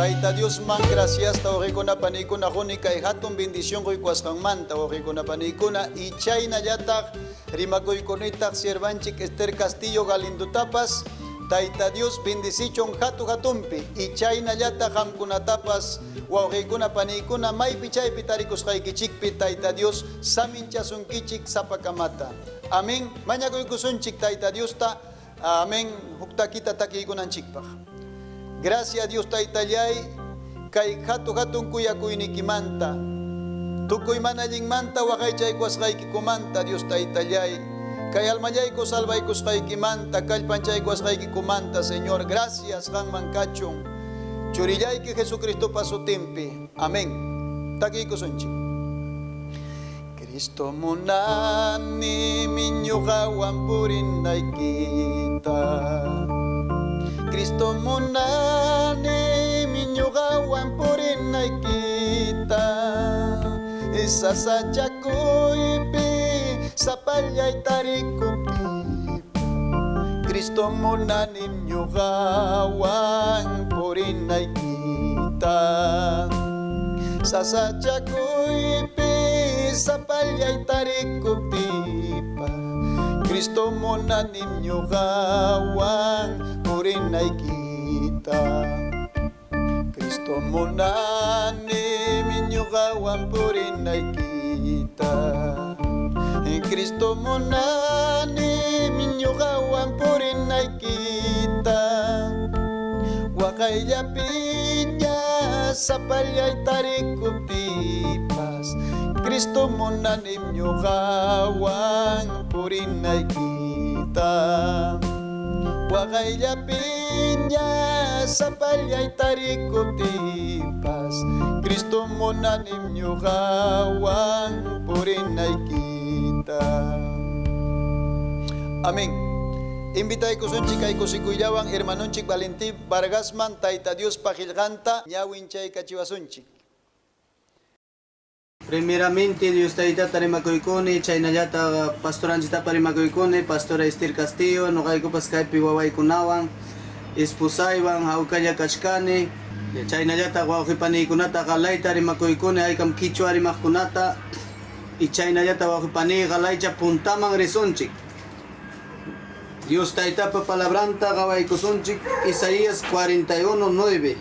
Tayta Diosman graciasta wawqikuna panikuna quni kay hatun bendición quykuwasqanmanta wawqikuna panikuna y chaynallataq rimakuykunitaq siervanchik Esther Castillo Galindutapas Tayta Dios bendicichun hatu hatunpi y chaynallataq qamkunatapas wawqikuna panikuna maypi chaypi tarikusqaykichikpi Tayta Dios saminchasunkichik sapakamata. Amén. Mañakuykusunchik Tayta Diosta. Amén. Huk takita takiykunanchikpaq. Gracias Dios Taytallay kay hatu hatun kuyakuynikimanta. Tukuy mana allinmanta waqaychaykuwasqaykikumanta Dios Taytallay. Kay almallayku salvaykusqaykimanta kallpanchaykuwasqaykikumanta Señor, gracias qanman kachun. Churillayki Jesucristopa sutinpi. Amén. Takiykusunchik. Cristo munani ñuqawan purinaykita. Cristo munani ñuqawan purinaykita. Sasachakuypi sapallay tarikuptipa. Cristo munani ñuqawan purinaykita. Sasachakuypi sapallay tarikuptipa. Cristo munani ñuqawan purinaykita. Cristo munani ñuqawan purinaykita. Cristo munani ñuqawan purinaykita. Waqayllapiña sapallay tarikuptipas. Cristo munani ñuqawan purinaykita. Waqayllapiña sapallay tarikuptipas. Cristo munani ñuqawan purinaykita. Amén. Invitaykusunchik kay kusikuyllawan hermanunchik Valentín Vargasman Tayta Dios paqillqanta ñawinchaykachiwasunchik. Primeramente Dios Taytata rimakuykuni, chaynallata pastoranchitapa rimakuykuni, pastora Esther Castillo, ñuqaykupas kaypi wawaykunawan, esposaywan hawkalla kachkani, chaynallata wawqipaniykunata qalayta rimakuykuni, haykam quichua rimaqkunata, y chaynallata wawqipaniy qalaycha puntaman risunchik. Dios Taytapa palabranta qawaykusunchik, Isaías 41:9.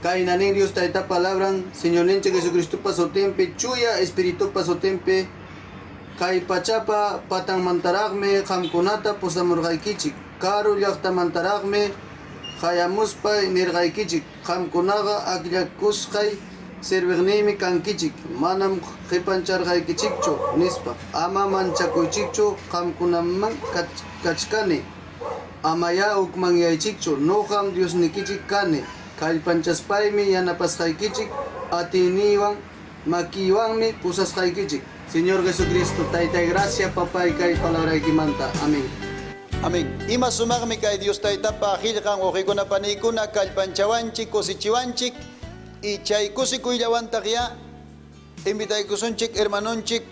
Kaynanin Dios Tayta palabran, Señorninchik Jesucristopa sutinpi, chuya Espiritupa sutinpi, kay pachapa patanmantaraqmi qamkunata pusamurqaykichik, karu llaqtamantaraqmi qayamuspay nirqaykichik, qamkunaqa akllakusqay serviqniymi kankichik, manam qipancharqaykichikchu nispa, ama manchakuychikchu qamkunaman kachkani, amaya hukmanyaychikchu, nuqam Diosnikichik kani, kallpanchaspaymi yanapasqaykichik, atiyniywan makiywanmi pusasqaykichik. Señor Jesucristo, Taytay gracia, papay kay palabraykimanta. Amén. Amén. Ima sumaqmi kay Dios Taytapa qillqan wawqikuna paniykuna kallpanchawanchik, kusichiwanchik y chay kusikuyllawantaq ya invitaykusunchik hermanunchik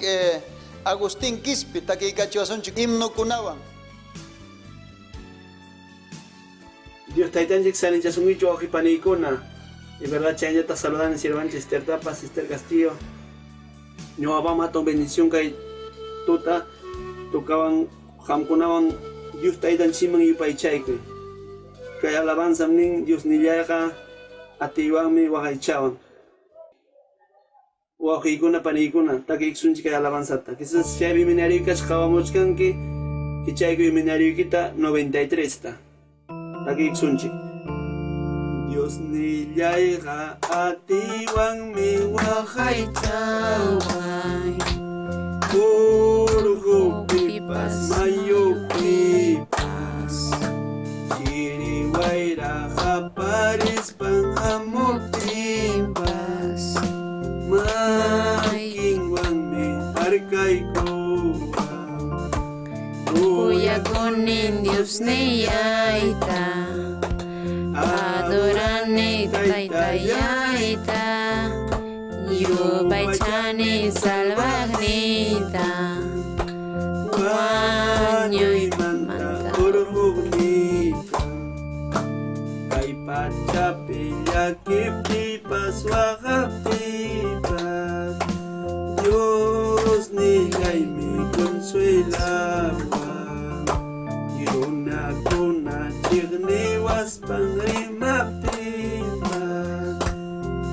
Agustín Quispe takiykachiwasunchik himnokunawan. Dios Taytanchik saninchasunkichu wawqipaniykuna. Y verdad chaynata saludan siervanchik Esther Tapas, Esther Castillo. Ñuqapam hatun bendición kay tuta tukawan qamkunawan Dios Taytanchikman yupaychaykuy. Kay alabanzam nin Dios nillayqa atiywanmi waqaychawan. Wawqiykuna paniykuna takiykusunchik kay alabanzata. Quizás chaypi minariykash qawamuchkanki kichaykuy minariykita 93 ta. Takiykusunchik. Dios nillayqa atiywanmi waqaychawan. Urqupipas mayupipas chiri wayra qaparispan hamuptinpas makinwanmi harkaykuwan. Kuyakunin Dios nillayta, adorani Taytayayta, yupaychani salvaqniyta, wañuymanta urquqniyta. Kay pachapi Llakiptipas waqaptipas Dios nillaymi consuelawan Runakuna chiqniwaspan rimaptinpas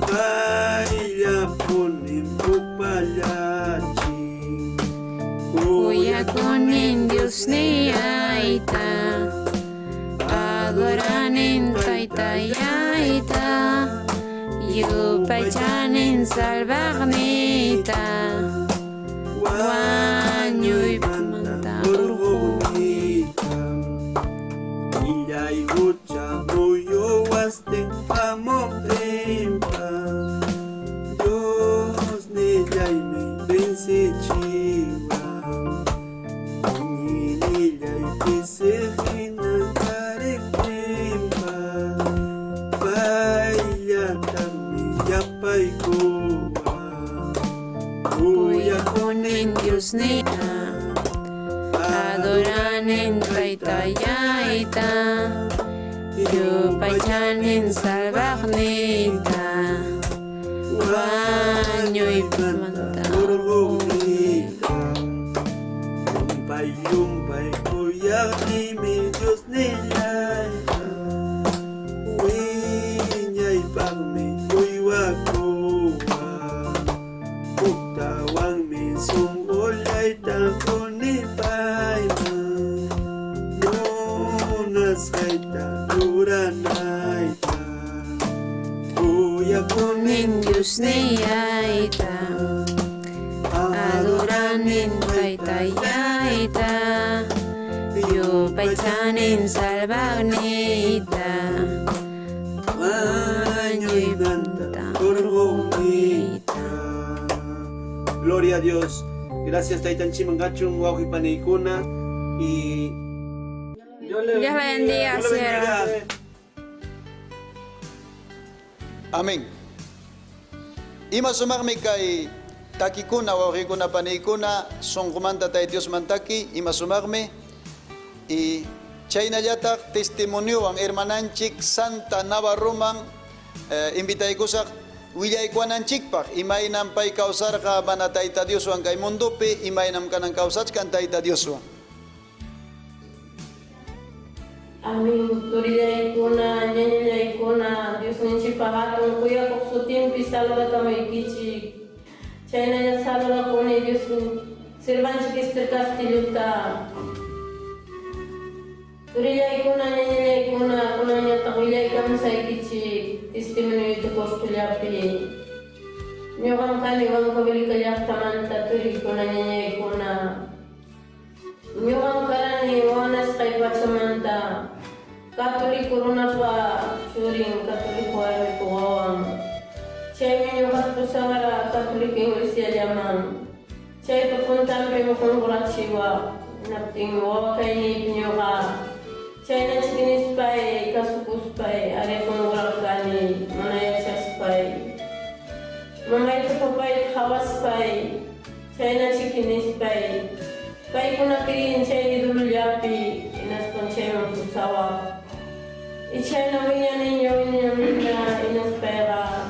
Payllapunim upallachin. Kuyakunin Diosniyayta, adoranin Taytayayta, yupaychanin Salvaqniyta, wañuymanta urqunita. Millay hucha muyuwastin hamuptinpas Dios nillaymi vencechiwan. Iñiynillay pisi hina kariptinpas Payllataqmi yapaykuwan. Kuyakunin Diosniyta, adoranin Taytayayta, yupaychanin Salvaqniyta, wañuymanta urqunita. Llumpay llumpay kuyaqniymi Dios nillayqa, wiñaypaqmi uywakuwan. Huktawanmi sunqullayta quni payman, munasqayta ruranayta. Kuyakunin Diosniyayta, adoranin Taytayayta, yupaychanin Salvaqniyta, wañuymanta urqunita. Gloria a Dios. Gracias Taytanchikman kachun wawqi paniykuna y Dios la bendiga, Dios le bendiga. siervo. Amén. Ima sumaqmi kay takikuna wawqikuna paniykuna sunqumanta Tayta Diosmantaki ima sumaqmi y chaynallataq testimoniowan hermananchik Santa Navarroman invitaykusaq willaykuwananchikpaq imaynam pay kawsarqa mana Tayta Dioswan kay mundupi imaynam kanan kawsachkan Tayta Dioswan. Amén. Turillaykuna, ñañallaykuna, Diosninchikpa hatun kuyakuq sutinpi saludakamaykichik. Chaynalla saludakuni Dios sirvanchik Esther Castillota. Turillaykuna, ñañallaykuna, kunanñataq willaykamusaykichik testimonioyta postullapi. Ñuqam kani Huancavelica llaqtamanta turiykuna, ñañaykuna. Ñuqam karani wanasqay pachamanta católico runapa churin, católico warmipa wawan. Chaymi ñuqa pusawara católica iglesiallaman. Chaypa puntanpimi qunqurachiwa. Hinaptinmi wawa kayniypi ñuqa chayna chikinispay kasukuspay ari qunqurarqani mana yachaspay. Mamayta papayta qhawaspay chayna chikinispay. Paykuna kirin chay idulullapi hinaspan chayman pusawa. Y chayna wiñaniña wiñanina hinaspayqa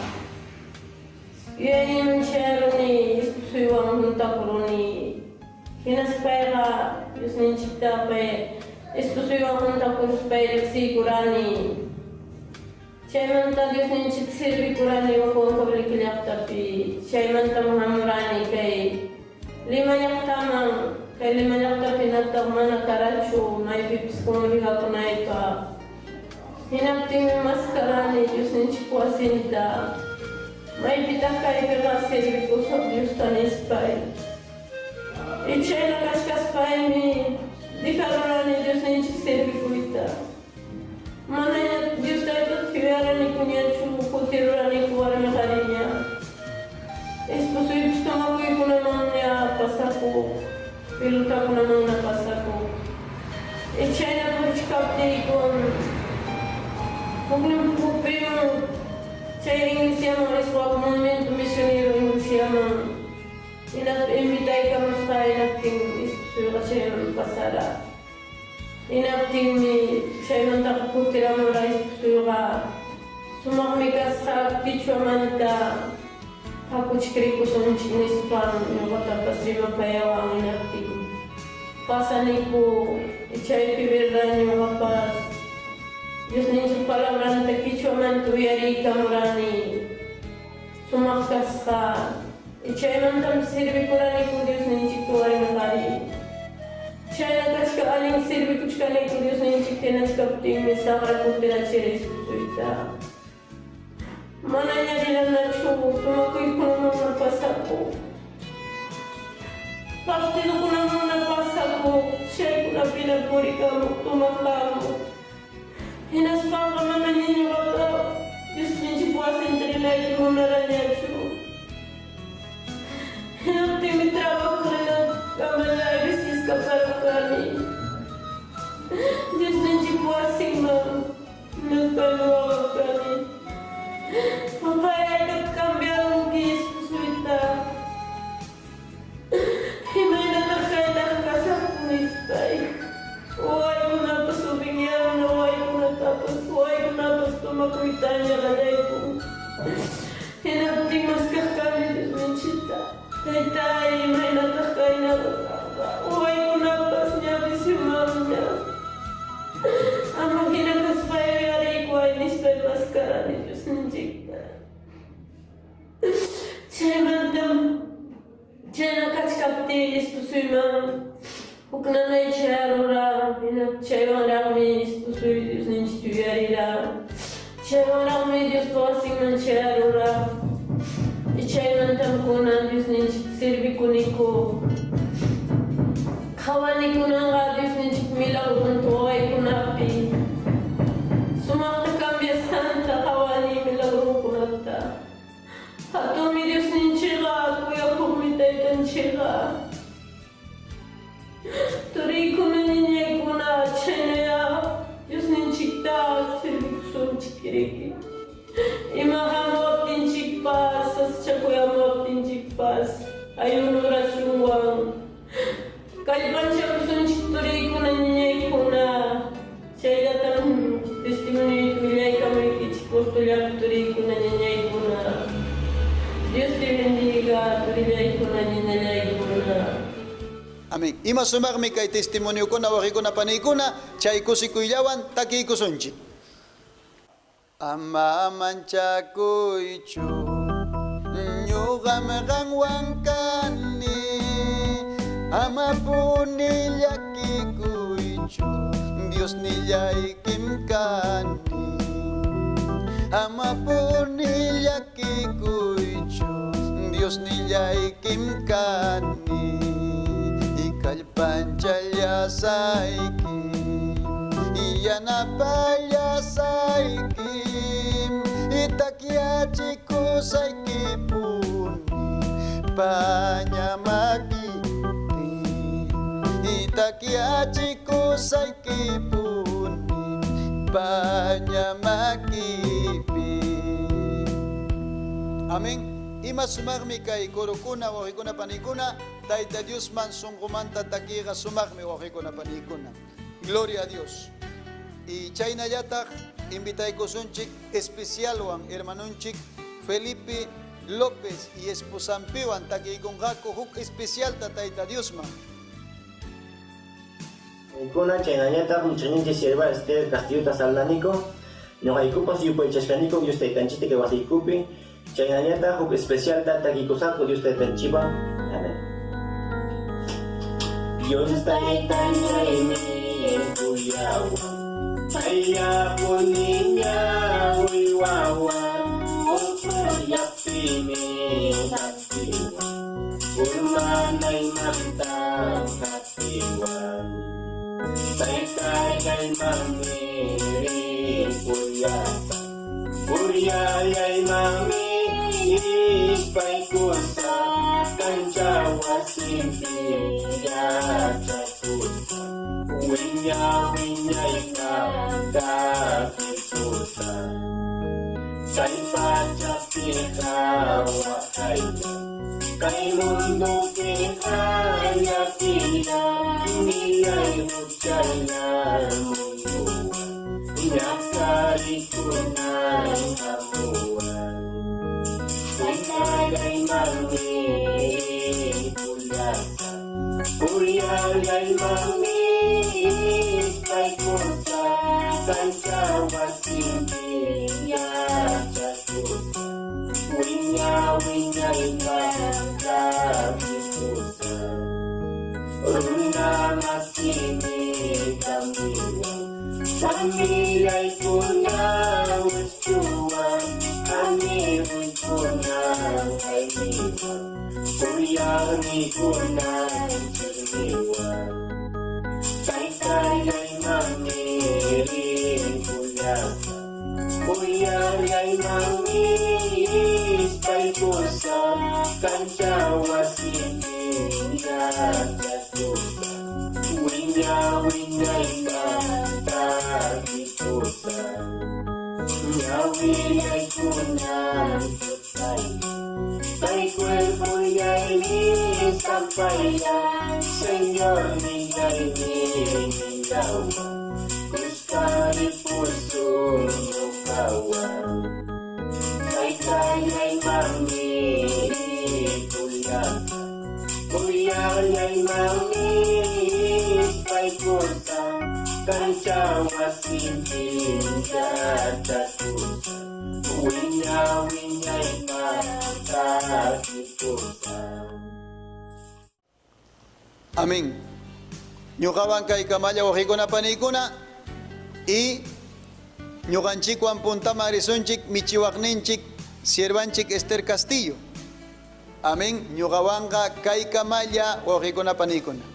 yuyayninman chayaruni esposuywan juntakuruni. Hinaspayqa Diosninchikta pay esposuywan juntakuruspay riqsiykurani. Chaymanta Diosninchikta servikurani Huancavelica llaqtapi. Chaymantam hamurani kay Lima llaqtaman. Kay Lima llaqtapi nataq mana karachu maypipis comunicakunaypaq. Hinaptinmi maskarani Diosninchik wasinta. Maypitaq kaypiqa servikusaq Diosta nispay. Y chayna kachkaspaymi dejarurani Diosninchik servikuyta. Manaña Dios taytata yuyaraniñachu kutiruraniku warmi qhariña. Esposuypis tomakuykunamanña pasakuq, pelotakunamanña pasakuq. Y chayna purichkaptiykun huknin huk primon chay iglesiaman risqa movimiento misionero iglesiaman. Hinaspa invitaykamusqa hinaptin esposuyqa chayman pasara. Hinaptinmi chaymantaqa kutiramura esposuyqa Sumaqmi kasqa qichwamanta hakuchik rikusunchik nispan ñuqatapas rimapayawan hinaptin pasaniku chaypi verdad ñuqapas Diosninchik palabranta qichwamanta uyariykamurani sumaq kasqa chaymantam sirvikuraniku Diosninchikta warmi qhari chayna kachka allin sirvikuchkaniku Diosninchik tinachkaptinmi saqra kutirachira esposuyta manaña riranachu tomakuykunamanna pasaku partidukunamanna pasaku chaykunapina purikamuq tomakamuq hinaspanqa manaña ñuqaqa Diosninchik wasinta rinayta munaranichu. Hinaptinmi trabajo rinankamalla escaparukani. Diosninchik wasinman hinaspanmi waqarqani. Papá, cambiaron esposuyta. Imaynataq kaynaq kasaqku nispay. Wawaykunapas ubinyawan, wawaykunatapas, wawaykunapas tomakuytaña qallaykun. Hinaptin maskaq kani Diosninchikta. Taytay, imaynataq kaynaqa kanqa. Wawaykunapas ña visyumanña. Ama hina kaspay uyariykuway nispay maskarani Diosninchikta. Chaymantam chayna kachkaptiy esposuyman huk nanay chayarura, hina chaywanraqmi esposuy Diosninchikta uyarira. Chaywanraqmi Diospa wasinman chayarura. Chaymantam kunan Diosninchikta sirvikuniku. Qhawanikunanqa Diosninchik milagronta wawaykunapi. Sumaqta cambiasqanta qhawani milagronkunata. Hatunmi Diosninchikqa, kuyakuqmi taytanchikqa. Turiykuna ñañaykuna chhaynaya Diosninchikta sirvikusunchik riki. Ima hamuwaptinchikpas, sasachakuy hamuwaptinchikpas, ayuno oracionwan kallpanchakusunchik turiykuna ñañaykuna. Chayllatam testimonioyta willaykamuykichik cortollapi turiykuna ñañaykuna. Dios te bendiga, turillaykuna ñañallaykuna. Amén. Ima sumaqmi kay testimoniokuna wawqikuna paniykuna chay kusikuyllawan takiykusunchik. Ama manchakuychu ñuqam qanwan kani, amapuni llakikuychu Diosnillaykim kani. Amapuni llakikuychu Diosnillaykim kani, kallpanchallasayki yanapallasayki itakiachikusaykipuni paña makipi, itakiachikusaykipuni paña makipi. Amén. Ima sumaqmi kay kurukuna wawqikuna panikuna, Tayta Diosman sunqumanta takiqa sumaqmi wawqikuna panikuna. Gloria a Dios. Y chaynallataq invitaykusunchik especialwan hermanunchik Felipe López y esposampiwan takiykunqaku huk especialta Tayta Diosman. Kuna chaynallataq muchayninchik sierva Esther Castillota Saldanico, ñuqaykupas yupaychashkaniku Dios taytanchikta kay wasiykupi, chaynallataq huk especialta takikusaqku Dios taytanchikpa. Amén. Dios taytanchaymi kuyawan, payllapuniña uywawan, uquyaptimi hatiwan, urmanaymanta hatiwan. Taytallaymanmi rikuyasaq, uryalaymanmi ispaykusaq, kancha wasinpi yachakusaq, wiña wiñayta takikusaq. Kay pachapiqa waqaylla, kay mundupiqa llakilla, millay huchalla munduwan, ñakarikunay. Llasa Uyallaymanmi ispaykusa Kancha wasinpi yachakusa Wiña wiñaypaq takikusa Runa masimi kamiwan Familiaykuna wischuwan Amiguykuna kayniwan Kuyaqniykuna chirniwan Taytallaymanmi rinkullasa Uyallaymanmi ispaykusa Kancha wasinpi yachakusa Wiña wiñaypaq takikusa Ñawillaykuna tutaylla Kay cuerpollaymi sampaylla Señor nillaymi nillawan Kuska ripusun ñuqawan Taytallaymanmi rikullasa Uyallaymanmi ispaykusa Kancha wasinpi yachakusa Wiña wiñaypaq takikusa Amén. Ñuqawan kay kamalla wawqikuna paniykuna y ñuqanchikwan puntaman risunchik michiwaqninchik siervanchik Esther Castillo. Amén. Ñuqawanqa kay kamalla wawqikuna paniykuna.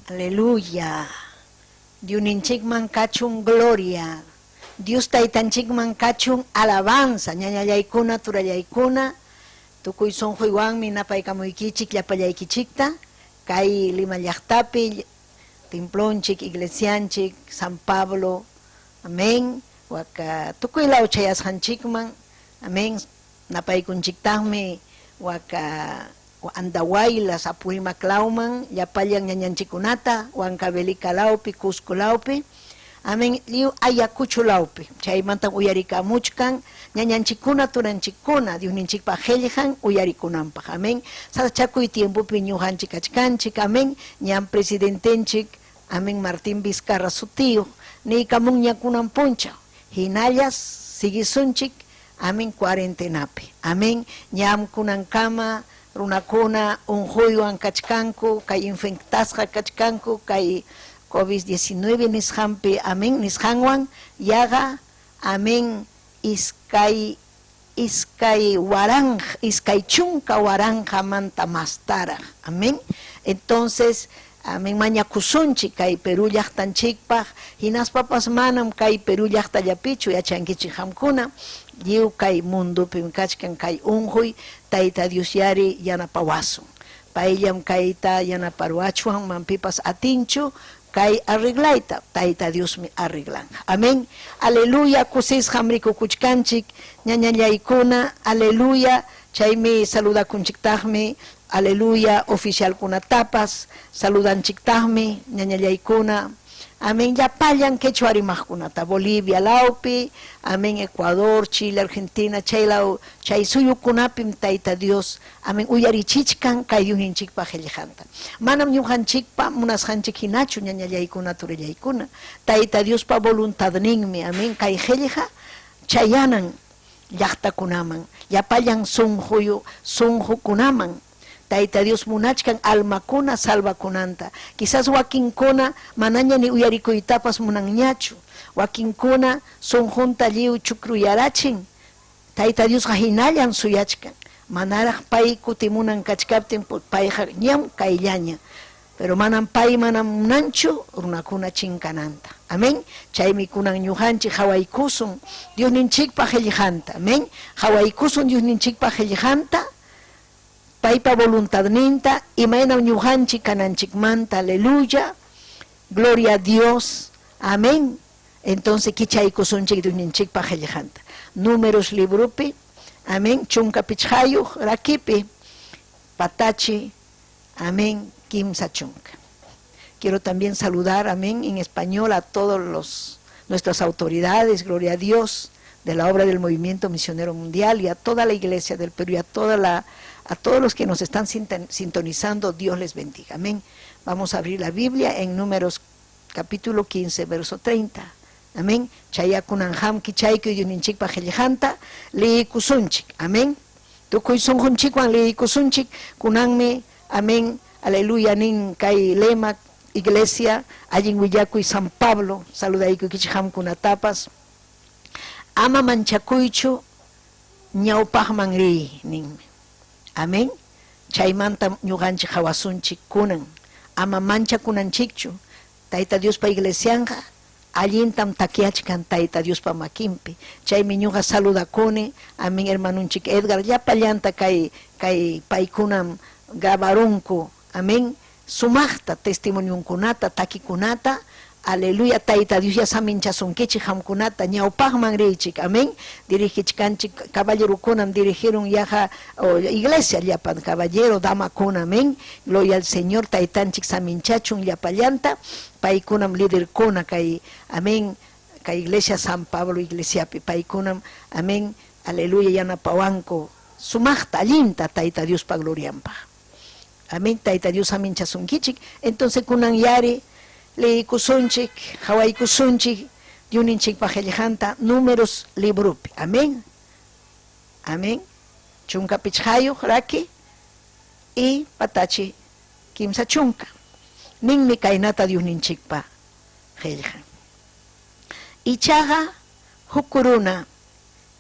Aleluya. Diuninchikman kachun gloria. Dios taytanchikman kachun alabanza. Ñañallaykuna, turallaykuna. Tukuy sunquywanmi napaykamuykichik llapallaykichikta. Kay Lima llaqtapi, templonchik, iglesianchik, San Pablo. Amén. Waka tukuy law chayasqanchikman. Amén. Napaykunchiktaqmi waka Andahuaylas, Apurímac lawman, llapallan ñañanchikunata, Huancavelica lawpi, Cusco lawpi, amén, lliw Ayacucho lawpi. Chaymantan uyarikamuchkan ñañanchikuna, turanchikuna, Diosninchikpaq qillqan uyarikunanpaq, amén. Sasachakuy tiempopi ñuqanchik kachkanchik, amén. Ñan presidentenchik, amén, Martín Vizcarra sutiyuq, niykamunña kunan punchaw. Hinallas siguisunchik, amén, cuarentenapi, amén. Ñam kunankama runakuna unquywan kachkanku, kay infectasqa kachkanku, kay COVID-19 nisqanpi, amén, nisqanwan yaqa, amén, iskay iskay waranja, iskay chunka waranjamanta mastaraq, amén. Entonces, amén, mañakusunchik kay Perú llaqtanchikpaq, hinaspapas manam kay Perú llaqtallapichu yachankichik qamkuna, lliw kay mundupim kachkan kay unquy, Tayta Dios yari yanapawasun. Payllam kayta yanaparuachwan manpipas atinchu kay arreglayta, Tayta Diosmi arreglanqa. Amén. Aleluya, kusisqam rikukuchkanchik, ñañallaykuna, aleluya, chaymi saludakunchiktaqmi, aleluya, oficialkunatapas, saludanchiktaqmi, ñañallaykuna, amén, llapallan quechua rimaqkunata, Bolivia lawpi, amén, Ecuador, Chile, Argentina, chay law, chay suyukunapim Tayta Dios, amén, uyarichichkan kay Diosninchikpa qillqanta. Manam ñuqanchikpa munasqanchik hinachu ñañallaykuna, turillaykuna, Tayta Diospa voluntadninmi, amén, kay qillqa chayanan llaqtakunaman, llapallan sunquyu sunqukunaman, Tayta Dios munachkan almakuna salvakunanta. Quizás wakinkuna manaña ni uyarikuytapas munanñachu. Wakinkuna sunqunta lliw chukruyarachin. Tayta Diosqa hinallan suyachkan. Manaraq pay kutimunan kachkaptin payqa ñam kayllaña. Pero manam pay manam munanchu runakuna chinkananta. Amén. Chaymi kunan ñuqanchik hawaykusun Diosninchikpa qillqanta. Amén. Hawaykusun Diosninchikpa qillqanta. Paypa voluntadninta imaynam ñuqanchik kananchikmanta, aleluya, gloria a Dios, amén. Entonces kichaykusunchik Diosninchikpa qillqanta. Números libropi, amén, chunka pichqayuq rakipi, patachi, Amén, kimsa chunka. Quiero también saludar, amén, en español a todos los nuestras autoridades, gloria a Dios, de la obra del Movimiento Misionero Mundial y a toda la Iglesia del Perú y a toda la a todos los que nos están sintonizando, Dios les bendiga. Amén. Vamos a abrir la Biblia en Números capítulo 15, verso 30. Amén. Chayakunanham kichayku yuninchikpa qillqanta liyikusunchik. Amén. Tukuy sunqunchikwan liyikusunchik. Kunanmi, amén. Aleluya nin kay lema iglesia allin willakuy San Pablo saludaykukichik qamkunatapas. Ama manchakuychu ñawpaqman riy ninmi. Amén. Chaymanta ñuqanchik hawasunchik kunan. Ama manchakunanchikchu. Tayta Diospa iglesianqa allintam takyachkan Tayta Diospa makinpi. Chaymi ñuqa saludakuni, amén hermanunchik Edgar, llapallanta kay kay paykunam grabarunku, amén, sumaqta testimoniunkunata, takikunata, aleluya, Tayta Dios ya saminchasunkichik qamkunata, ñawpaqman riychik, amén. Dirigichkanchik, caballerokunam dirigieron yaqa iglesia llapan caballero, damakuna, amén. Gloria al Señor, taytanchik saminchachun llapallanta, paykunam liderkuna kay, amén, kay iglesia San Pablo iglesiapi, paykunam, amén, aleluya, yanapawanku, sumaqta, allinta Tayta Diospa glorianpaq. Amén, Tayta Dios saminchasunkichik. Entonces kunan yari liyikusunchik, hawaykusunchik, Dyuninchikpa qillqanta Números libropi. Amén. Amén. Chunka pichqayuq raki y patachi kimsa chunka. Ninmi kaynata Dyusninchikpa qillqan. Ichaqa huk runa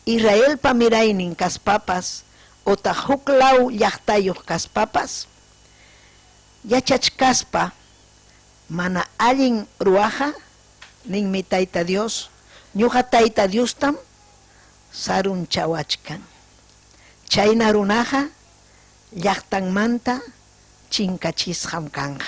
Israelpa miraynin kaspapas otaq huk law llaqtayuq kaspapas yachachkaspa mana allin ruwaqa, ninmi Tayta Dios, ñuqa Tayta Diostam sarunchawachkan. Chayna runaqa llaqtanmanta chinkachisqam kanqa.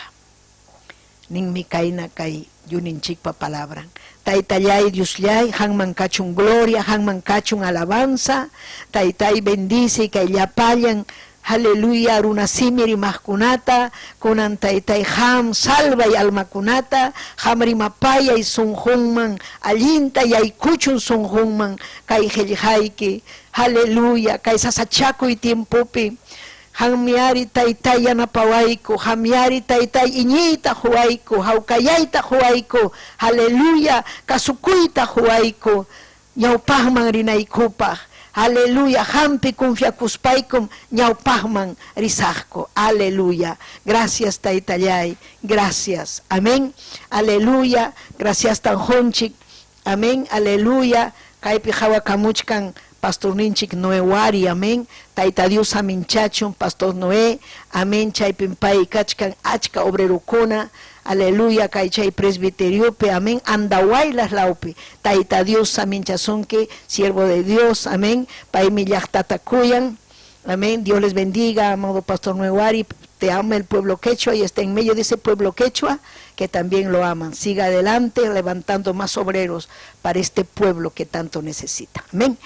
Ninmi kayna kay Dyuninchikpa palabran. Taytallay, Diosllay, qanman kachun gloria, qanman kachun alabanza. Taytay, bendice kay llapallan, aleluya, runasimi rimaqkunata, kunan taytay qam salvay almakunata, qam rimapayay sunqunman, allinta yaykuchun sunqunman kay qillqayki, aleluya, kay sasachakuy tiempopi. Qammi ari taytay yanapawayku, qammi ari taytay iñiyta quwayku, hawkayayta quwayku, aleluya, kasukuyta quwayku, ñawpaqman rinaykupaq, aleluya, qampi confiakuspaykum ñawpaqman risaqku, aleluya. Gracias taytallay, gracias, amén, aleluya, gracias tan qunchik, amén, aleluya, kaypi qawakamuchkan pastorninchik Noé Wari, amén. Tayta Dios saminchachun, pastor Noé, amén, chaypim pay kachkan achka obrerokuna, aleluya, kay chay presbiteriopi, amén, Andahuaylas lawpi, Tayta Dios saminchasunki, siervo de Dios, amén, paymi llaqtata kuyan, amén, Dios les bendiga, amado pastor Noé Wari, te ama el pueblo quechua y está en medio de ese pueblo quechua que también lo aman. Siga adelante levantando más obreros para este pueblo que tanto necesita. Amén.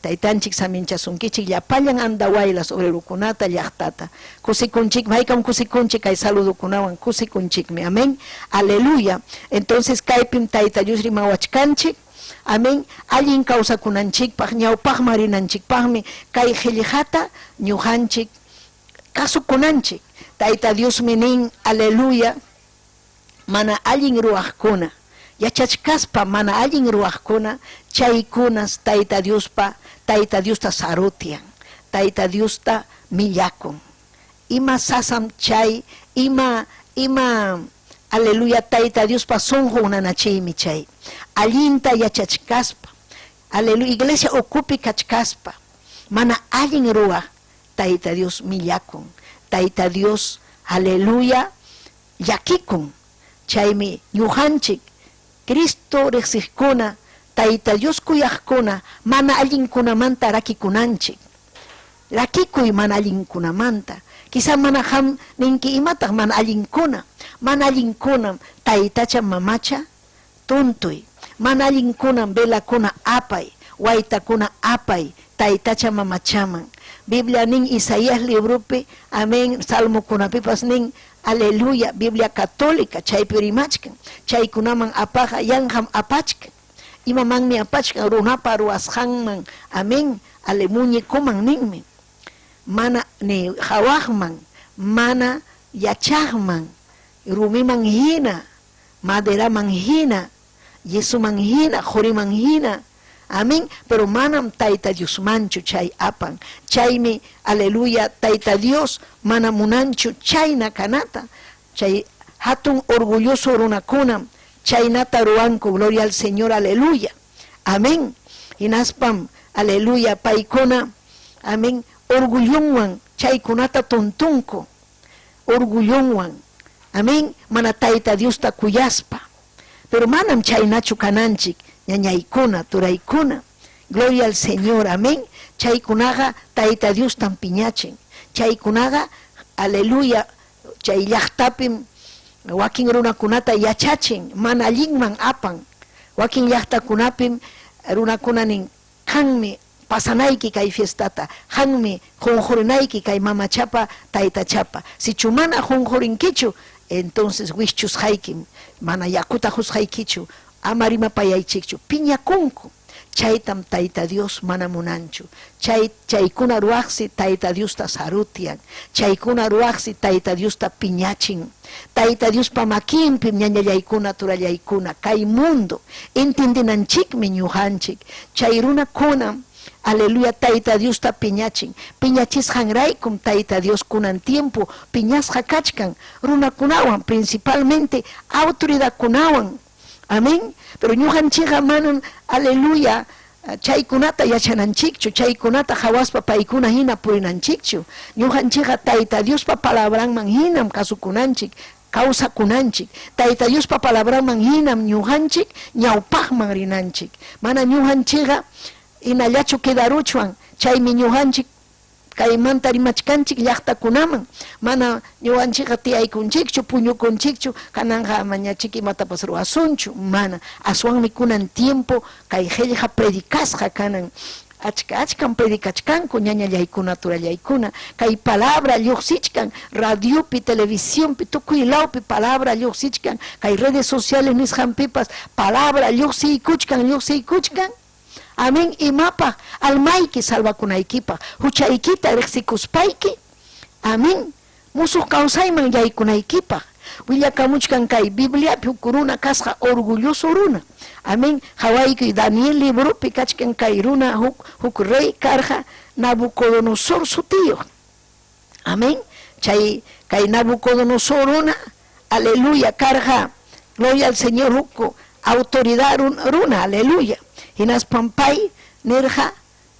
Taytanchik saminchasunkichik llapallan Andahuaylas obrerokunata llaqtata. Kusikunchik, maykam kusikunchik kay saludukunawan kusikunchikmi. Amén. Aleluya. Entonces kaypim Tayta Dios rimawachkanchik. Amén. Allin kawsakunanchikpaq, ñawpaqman rinanchikpaqmi kay qillqata ñuqanchik kasukunanchik. Tayta Diosmi nin, aleluya, mana allin ruwaqkuna, yachachkaspa mana allin ruwaqkuna, chaykunas Tayta Diospa, Tayta Diosta sarutian, Tayta Diosta millakun. Ima sasam chay, ima, ima, aleluya, Tayta Diospa sunqun nanachiymi chay. Allinta yachachkaspa, aleluya, iglesia ukupi kachkaspa, mana allin ruwaq, Tayta Dios millakun, Tayta Dios, aleluya, llakikun. Chaymi ñuqanchik, Cristo riqsiqkuna, Tayta Dios kuyaqkuna, mana allinkunamanta rakikunanchik. Rakikuy mana allinkunamanta. Quizá mana qam ninki imataq mana allinkuna. Mana allinkunam taytacha mamacha tuntuy. Mana allinkunam velakuna apay, waytakuna apay. taytacha mamachaman. Biblia nin Isaías libropi, amén, Salmokunapipas nin, aleluya, Biblia católica, chaypi rimachkan, chaykunaman apaqa yanqam apachkan. Imamanmi apachkan runapa ruwasqanman, amén, ale muñecoman ninmi. Mana ni hawaqman, mana yachaqman, rumiman hina, maderaman hina, yesuman hina, quriman hina. Amén. Pero manam Tayta Diosmanchu chay apan. Chaymi, aleluya, Tayta Dios mana munanchu chayna kanata. Chay hatun orgulloso runakunam chaynata ruwanku, gloria al Señor, aleluya. Amén. Hinaspam, aleluya, paykuna, amén, orgullonwan chaykunata tuntunku. Orgullonwan. Amén. Mana Tayta Diosta kuyaspa. Pero manam chaynachu kananchik, ñañaykuna, turaykuna. Gloria al Señor, amén. Chaykunaqa Tayta Diostam piñachin. Chaykunaqa, aleluya, chay llaqtapim wakin runakunata yachachin, mana allinman apan. Wakin llaqtakunapim runakuna nin, qanmi pasanayki kay fiestata, qanmi qunqurinayki kay mamachapa, taytachapa. Sichu mana qunqurinkichu, entonces wischusqaykim, mana yakuta qusqaykichu, ama rimapayaychikchu, piñakunku. Chaytam Tayta Dios mana munanchu. Chay chaykuna ruwaqsi Tayta Diosta sarutian. Chaykuna ruwaqsi Tayta Diosta piñachin. Tayta Diospa makinpim ñañallaykuna turallaykuna kay mundo entendinanchikmi ñuqanchik. Chay runakunam, aleluya, Tayta Diosta piñachin. Piñachisqanraykum Tayta Dios kunan tiempo piñasqa kachkan runakunawan, principalmente autoridadkunawan. Amén. Pero ñuqanchikqa manam, aleluya, chaykunata yachananchikchu, chaykunata hawaspa paykuna hina purinanchikchu. Ñuqanchikqa Tayta Diospa palabranman hinam kasukunanchik, kawsakunanchik. Tayta Diospa palabranman hinam ñuqanchik ñawpaqman rinanchik. Mana ñuqanchikqa hinallachu quedaruchwan, chaymi ñuqanchik kaymanta rimachkanchik llaqtakunaman. Mana ñuqanchikqa tiyaykunchikchu, puñukunchikchu, kananqa amañachik imatapas ruwasunchu, mana. Aswanmi kunan tiempo kay qillqa predicasqa kanan. Achka achkam predicachkanku ñañallaykuna, turallaykuna. Kay palabra lluqsichkan radiopi, televisionpi, tukuy lawpi palabra lluqsichkan, kay redes sociales nisqanpipas palabra lluqsiykuchkan, lluqsiykuchkan. Amén. Imapaq almayki salvakunaykipaq, huchaykita riqsikuspayki. Amén. Musuq kawsayman yaykunaykipaq. Willakamuchkan kay Bibliapi huk runa kasqa orgulloso runa. Amén. Hawaykuy Daniel libropi kachkan kay runa huk huk rey karqa Nabucodonosor sutiyuq. Amén. Chay kay Nabucodonosor runa, aleluya, karqa, gloria al Señor, huk autoridad runa, aleluya. Hinaspam pay nirqa,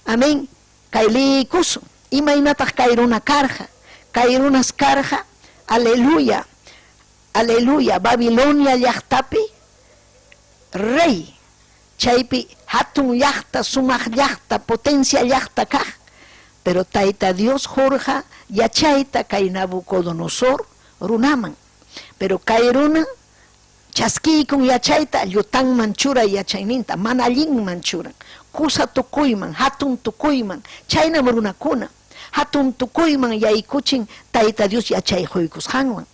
amén, kay liyikusun. Imaynataq kay runa karqa? Kay runas karqa, aleluya, aleluya, Babilonia llaqtapi rey, chaypi hatun llaqta, sumaq llaqta, potencia llaqta kaq. Pero Tayta Dios qurqa yachayta kay Nabucodonosor runaman. Pero kay runa chaskiykun yachayta, llutanman churay yachayninta, mana allinman churan. Kusa tukuyman, hatun tukuyman, chaynam runakuna, hatun tukuyman yaykuchin Tayta Dios yachay quykusqanwan.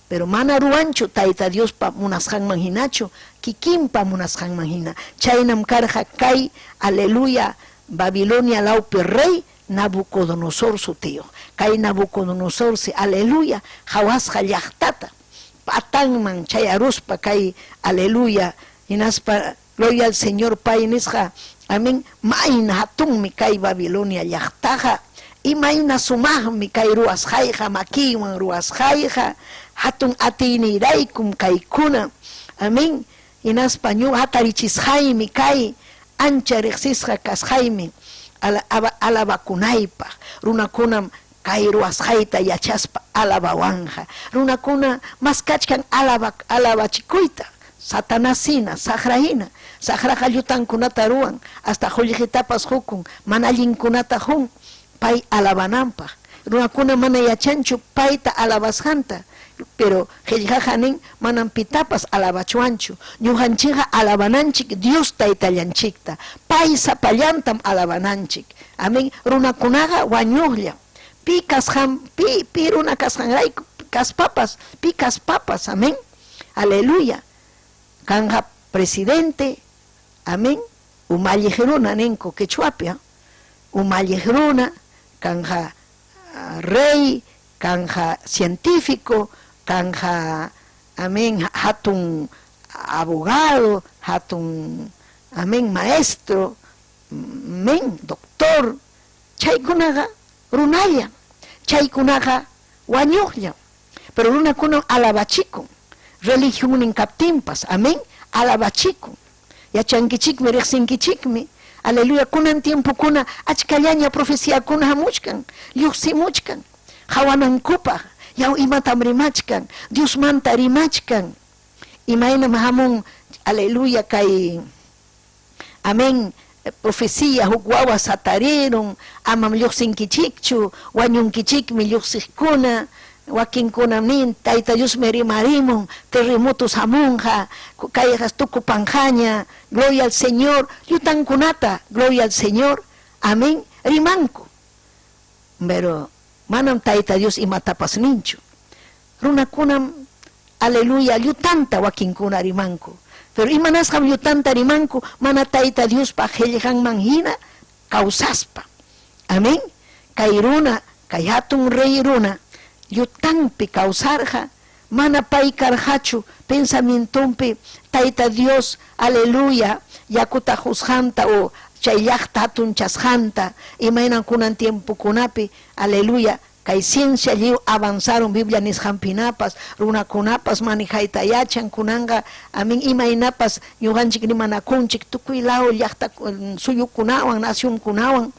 Pero mana ruwanchu Tayta Diospa munasqanman hinachu, kikinpa munasqanman hina. Chaynam karqa kay, aleluya, Babilonia lawpi rey Nabucodonosor sutiyuq. Kay Nabucodonosorsi, aleluya, hawasqa llaqtata patanman chayaruspa kay, aleluya, hinaspa, gloria al Señor, pay nisqa, amén, mayna hatunmi kay Babilonia llaqtaqa, imayna sumaqmi kay ruwasqayqa, makiywan ruwasqayqa, hatun atiyniyraykum kaykuna, amén, hinaspa ñuqa hatarichisqaymi kay, ancha riqsisqa kasqaymi, alabakunaypaq, runakunam kay ruwasqayta yachaspa alabawanqa. Runakuna maskachkan alabachikuyta, Satanás hina, saqra hina, saqraqa llutankunata ruwan, hasta qullqitapas qukun, mana allinkunata qun, pay alabananpaq. Runakuna mana yachanchu payta alabasqanta. Pero qillqaqa nin manam pitapas alabachwanchu. Ñuqanchikqa alabananchik Dios taytallanchikta. Pay sapallantam alabananchik. Amén. Runakunaqa wañuqllam. Pi kasqan pi pi runa kasqanrayku kaspapas, pi kaspapas. Amén. Aleluya. Kanqa presidente. Amén. Umalliq runa ninku quechuapi, umalliq runa, kanqa rey, kanqa científico, kanqa amén hatun abogado, hatun amén maestro, amén doctor, chaykunaqa runallam, chaykunaqa wañuqllam. Pero runakunam alabachikun, religionnin kaptinpas, amén, alabachikun. Yachankichikmi, riqsinkichikmi, aleluya, kunan tiempokuna achkallaña profeciakuna hamuchkan, lluqsimuchkan, qawanankupaq, yaw imatam rimachkan, Diosmanta rimachkan. Imaynam hamun, aleluya, kay amén profecía huk wawa satarirun, amam lluqsinkichikchu, wañunkichikmi lluqsiqkuna, wakinkunam nin, Tayta Diosmi rimarimun, terremotos hamunqa, kayqa tukupanqaña, gloria al Señor, llutankunata, gloria al Señor, amén, rimanku. Pero manam Tayta Dios imatapas ninchu. Runakunam, aleluya, llutanta wakinkuna rimanku. Pero imanasqam llutanta rimanku mana Tayta Diospa qillqanman hina kawsaspa. Amén. Kay runa, kay hatun rey runa, llutanpi kawsarqa, mana pay karqachu pensamientonpi Tayta Dios, aleluya, yakuta qusqanta o chay llaqta hatunchasqanta, imaynam kunan tiempokunapi, aleluya, kay ciencia lliw avanzaron Biblia nisqanpinapas, runakunapas manejayta yachan, kunanqa, amén, imaynapas ñuqanchik rimanakunchik tukuy law llaqta suyukunawan, nacionkunawan,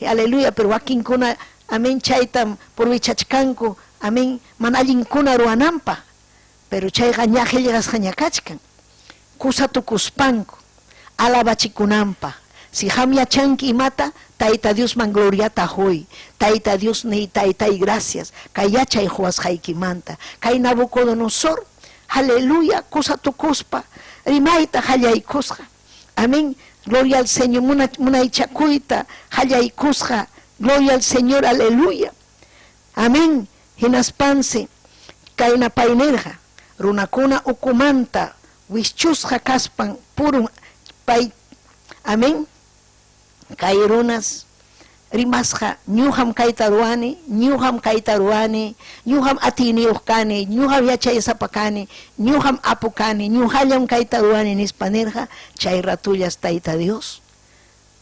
aleluya, pero wakinkuna, amén, chaytam purwichachkanku, amén, mana allinkuna ruwananpaq, pero chayqa ña qillqasqaña kachkan, kusa tukuspanku, alabachikunanpaq. Si qam yachanki imata, Tayta Diosman gloriata huy. Tayta Dios niy, Taytay, gracias, kay yachay quwasqaykimanta. Kay Nabucodonosor, aleluya, kusa tukuspa, rimayta qallaykusqa. Amén. Gloria al Señor, munaychakuyta qallaykusqa. Gloria al Señor, aleluya. Amén. Hinaspansi kayna pay nirqa, runakuna ukumanta wischusqa kaspan purun pay, amén, kay runas rimasqa, ñuqam kayta ruwani, ñuqam kayta ruwani, ñuqam atiyniyuq kani, ñuqam yachaysapa kani, ñuqam apu kani, ñuqallam kayta ruwani nispa nirqa, chay ratullas Tayta Dios,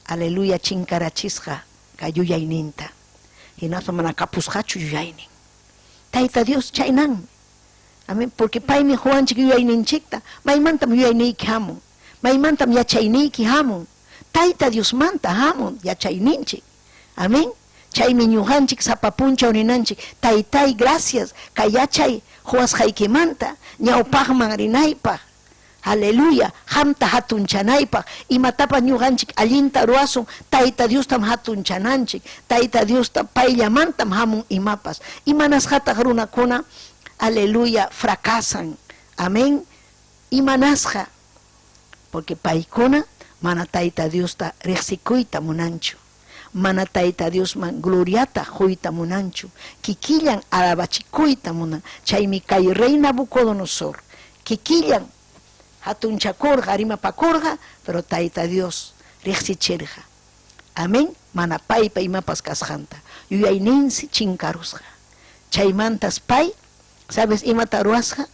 aleluya, chinkarachisqa kay yuyayninta. Hinaspa mana kapusqachu yuyaynin. Tayta Dios chaynanmi. Amén. Porque paymi quwanchik yuyayninchikta. Maymantam yuyayniyki hamun? Maymantam yachayniyki hamun? Tayta Diosmanta hamun yachayninchik. Amén. Chaymi ñuqanchik sapa punchaw ninanchik, Taytay, gracias kay yachay quwasqaykimanta, ñawpaqman rinaypaq. Aleluya, qamta hatunchanaypaq, imatapas ñuqanchik allinta ruwasun, Tayta Diostam hatunchananchik, Tayta Diosta payllamantam hamun imapas. Imanasqataq runakuna, aleluya, fracasan? Amén. Imanasqa? Porque paykuna mana Tayta Diosta riqsikuyta munanchu, mana Tayta Diosman gloriata quyta munanchu, kikillan alabachikuyta munan. Chaymi kay rey Nabucodonosor kikillan hatunchakurqa, rimapakurqa, pero Tayta Dios riqsichirqa. Amén. Mana paypa imapas kasqanta. Yuyayninsi chinkarusqa. Chaymantas pay, ¿sabes imata ruwasqa?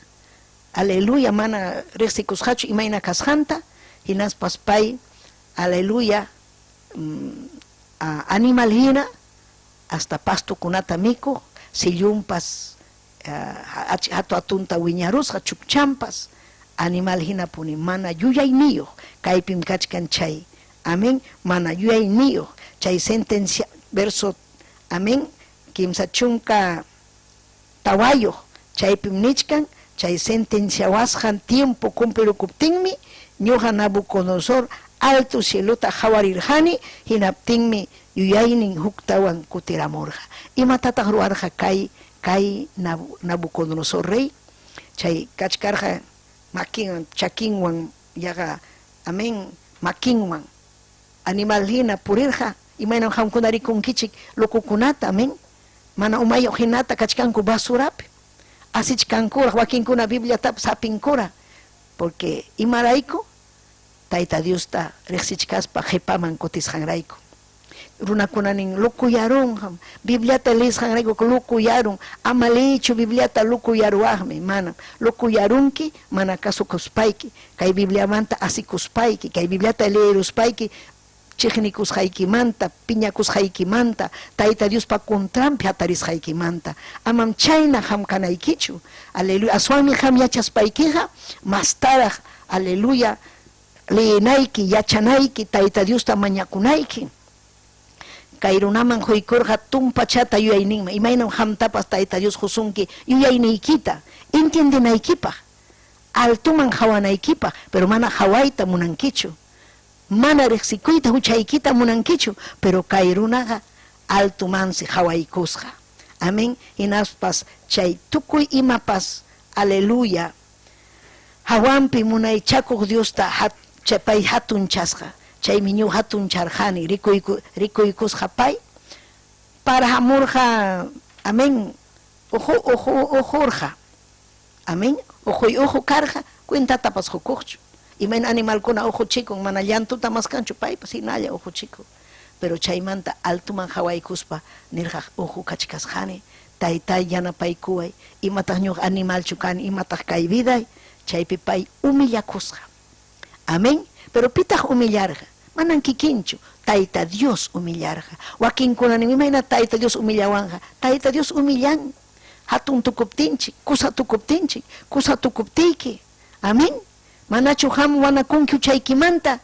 Aleluya, mana riqsikusqachu imayna kasqanta, hinaspas pay, aleluya, animal hina hasta pastokunata mikuq, sillunpas hatu hatunta wiñarusqa, chukchanpas animal hinapuni, mana yuyayniyuq, kaypim kachkan chay, amén, mana yuyayniyuq, chay sentencia, verso, amén, 34, chaypim nichkan, chay sentenciawasqan tiempo cumplirukuptinmi, ñuqa Nabucodonosor alto cielota qawarirqani, hinaptinmi Yuyaynin huktawan kutiramurqa. Imatataq ruwarqa kay kay Nabucodonosor rey? Chay kachkarqa makinwan, chakinwan, yaqa, amén, makinwan. Animal hina purirqa. Imaynam qamkuna rikunkichik locokunata, amén. Mana umayuq hinata kachkanku basurapi. Asichkankuraq, wakinkuna Bibliatapas hapinkura. Porque imarayku? Tayta Diosta riqsichkaspa qipaman kutisqanrayku. Runakuna nin, Locuyarunqam, Bibliata leesqanrayku locuyarun, ama leeychu Bibliata locuyaruwaqmi. Manam. Locuyarunki mana kasukuspayki, kay Bibliamanta asikuspayki, kay Bibliata leeruspayki chiqnikusqaykimanta, piñakusqaykimanta, Tayta Diospa contranpi hatarisqaykimanta. Amam chayna qam kanaykichu. Aleluya. Aswanmi qam yachaspaykiqa mastaraq, aleluya, leenayki, yachanayki, Tayta Diosta mañakunayki. Kay runaman quykurqa tumpachata yuyayninman. Imaynam qamtapas Tayta Dios qusunki yuyayniykita, entiendenaykipaq, altoman qawanaykipaq, pero mana qawayta munankichu. Mana riqsikuyta huchaykita munankichu, pero kay runaqa altomansi qawaykusqa. Amén. Hinaspas chay tukuy imapas, aleluya, hawanpi munaychakuq Diosta pay hatunchasqa. Chaymi ñuqa hatuncharqani, rikuykusqa pay para hamurqa, amén, uhu uhu uhurqa. Amén. Uhuy uhu karqa, cuentatapas qukuqchu. Imayna animalkuna uhuchikun, mana llantuta maskanchu, paypas hinalla uhuchikun. Pero chaymanta altoman qawaykuspa nirqa, uhu kachkasqani, taytay yanapaykuway, imataq ñuqa animalchu kani, imataq kay viday, chaypi pay humillakusqa. Amén. Pero pitaq humillarqa? Manan kikinchu, Tayta Dios humillarqa. Wakinkuna nin, imayna Tayta Dios humillawanqa? Tayta Dios humillan hatun tukuptinchik, kusa tukuptinchik, kusa tukuptiyki. Amén. Manachu qam wanakunki huchaykimanta?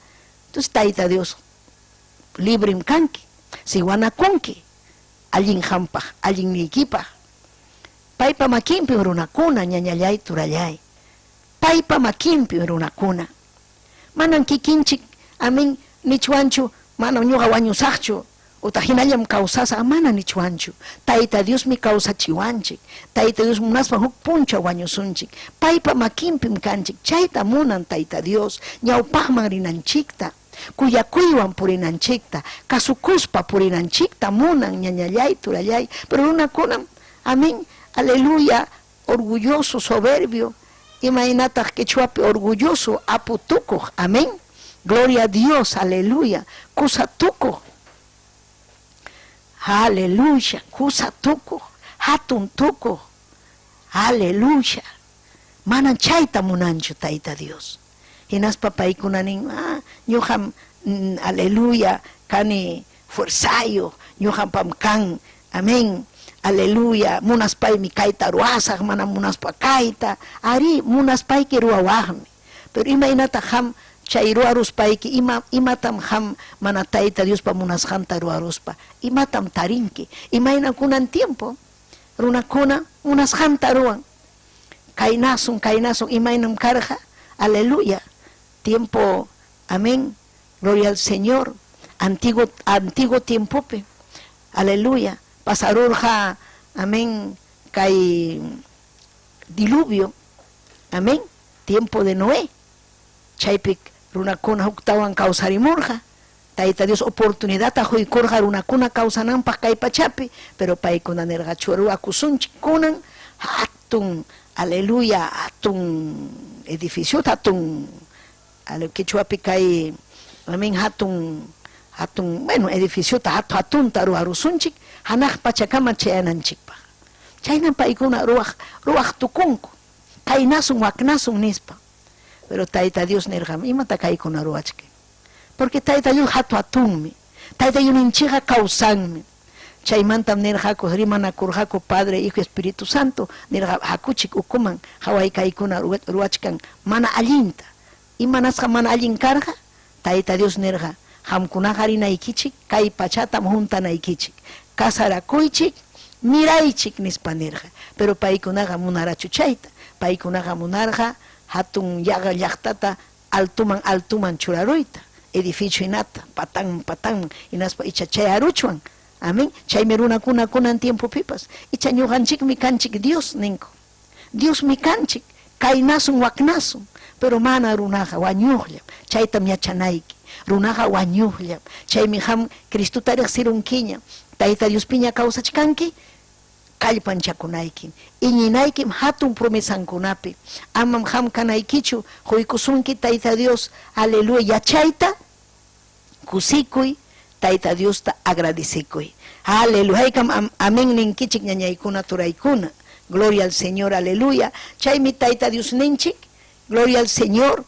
Entonces Tayta Dios librem kanki. Si wanakunki, allin qampaq, allinniykipaq. Paypa makinpim runakuna, ñañallay, turallay. Paypa makinpim runakuna. Manam kikinchik, amén, nichwanchu, manam ñuqa wañusaqchu, utaq hinallam kawsasaq, mana nichwanchu. Tayta Diosmi kawsachiwanchik. Tayta Dios munaspan huk punchaw wañusunchik. Paypa makinpim kanchik. Chayta munan Tayta Dios, ñawpaqman rinanchikta, kuyakuywan purinanchikta, kasukuspa purinanchikta munan, ñañallay, turallay. Pero runakunam, amén, aleluya, orgulloso, soberbio, imaynataq quechuapi orgulloso, apu tukuq, amén. Gloria a Dios, aleluya, kusa tukuq, aleluya, kusa tukuq, hatun tukuq, aleluya. Manam chayta munanchu Tayta Dios. Hinaspa paykuna nin, ah, ñuqam, aleluya, kani fuerzayuq, ñuqampam kan, amén, aleluya, munaspaymi kayta ruwasaq, mana munaspa kayta. Arí, munaspayki ruwawaqmi. Pero imaynataq qam chay ruwaruspayki, ima, imatam qam mana Tayta Diospa munasqanta ruwaruspa, imatam tarinki? Imaynam kunan tiempo runakuna munasqanta ruwan. Kaynasun, kaynasun, imaynam karqa, aleluya, tiempo, amén, gloria al Señor, antiguo, antiguo tiempopi, aleluya, pasarurqa, amén, kay diluvio, amén, tiempo de Noé, chaypi runakuna huktawan kawsarimurqa, Tayta Dios oportunidadta quykurqa runakuna kawsananpaq kay pachapi, pero paykuna nirqachu ruwakusunchik kunan hatun, aleluya, hatun edificiota, hatun, quechuapi kay, amén, hatun, hatun, bueno, edificiota, hatu hatunta ruwarusunchik hanaq pachakama chayananchikpaq. Chaynam paykuna ruwaq, ruwaq tukunku, kaynasun, waknasun nispa. Pero Tayta Dios nirqam, imata kaykuna ruwachkan? Porque Tayta Dios hatu hatunmi. Tayta Diosninchikqa kawsanmi. Chaymantam nirqaku, rimanakurqaku Padre, Hijo, Espíritu Santo, nirqa hakuchik ukuman haway kaykuna ruwachkan mana allinta. Imanasqa mana allin karqa? Tayta Dios nirqa, qamkunaqa rinaykichik, kay pachatam huntanaykichik. Casarakuychik, miraychik, nispa nirqa. Pero paykunaqa munarachu chayta. Paykunaqa munarqa hatun yaqa llaqtata altoman altoman churaruyta. edificio hinata, patanman patanman, hinaspa icha chayaruchwan. Amén. Chaymi runakuna kunan tiempopipas, icha ñuqanchikmi kanchik Dios ninku. Diosmi kanchik, kaynasun waknasun, pero mana runaqa wañuqllam. Chaytam yachanayki. Runaqa wañuqllam. Chaymi qam Cristota riqsirunkiña, Tayta Diospiña kawsachkanki, kallpanchakunaykim. Iñinaykim hatun promesankunapi. Amam qam kanaykichu, quykusunki Tayta Dios, aleluya, yachayta, kusikuy, Tayta Diosta agradecekuy. Aleluya. Haykam amén ninkichik ñañaykuna, turaykuna. Gloria al Señor, aleluya. Chaymi Tayta Diosninchik, gloria al Señor,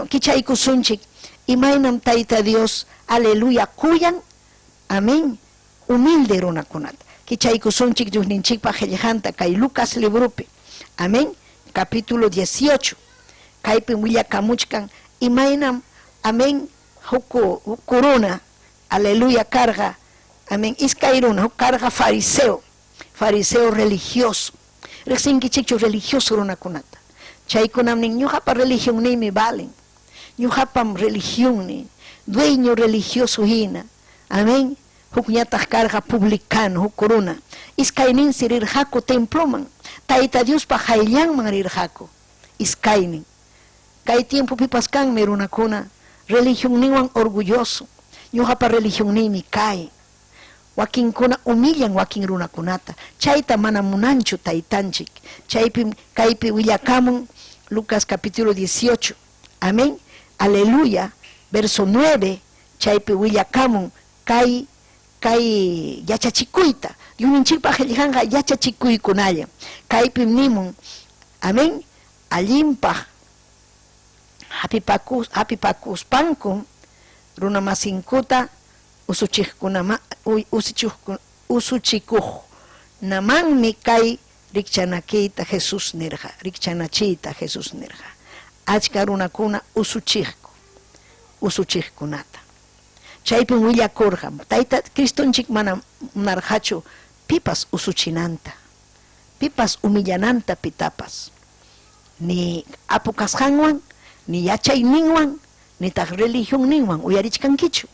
kichaykusunchik. Imaynam Tayta Dios, aleluya, kuyan, amén, humilde runakunata. Kichaykusunchik Diosninchikpa qillqanta kay Lucas libropi. Amén. Capítulo 18. Kaypim willakamuchkan imaynam, amén, huk huk runa, aleluya, karqa, amén, iskay runa, huk karqa fariseo, fariseo religioso. Riqsinkichikchu religioso runakunata? Chaykunam nin, ñuqapa religionniymi valen, ñuqapam religionniy, dueño religioso hina, amén. Hukñataq karqa publicano, huk runa. Iskayninsi rirqaku temploman, Tayta Diospa qayllanman rirqaku, iskaynin. Kay tiempopipas kanmi runakuna religionninwan orgulloso, ñuqapa religionniymi kay. Wakinkuna humillan wakin runakunata, chayta mana munanchu Taytanchik. Chaypim kaypi willakamun Lucas capítulo 18, amén, aleluya, verso 9, chaypi willakamun kay kay yachachikuyta. Diosninchikpa qillqanqa yachachikuykunallam. Kaypim nimun, amén, allinpaq hapipakuspankum runamasinkuta usuchikuqkunamanmi kay rikchanakiyta Jesús nirqa, rikchanachiyta Jesús nirqa. Achka runakuna usuchiqku, usuchiqkunata. Chaypim willakurqa, Tayta Cristonchik manam munarqachu pipas usuchinanta, pipas humillananta pitapas, ni apu kasqanwan, ni yachayninwan, nitaq religionninwan uyarichkankichu.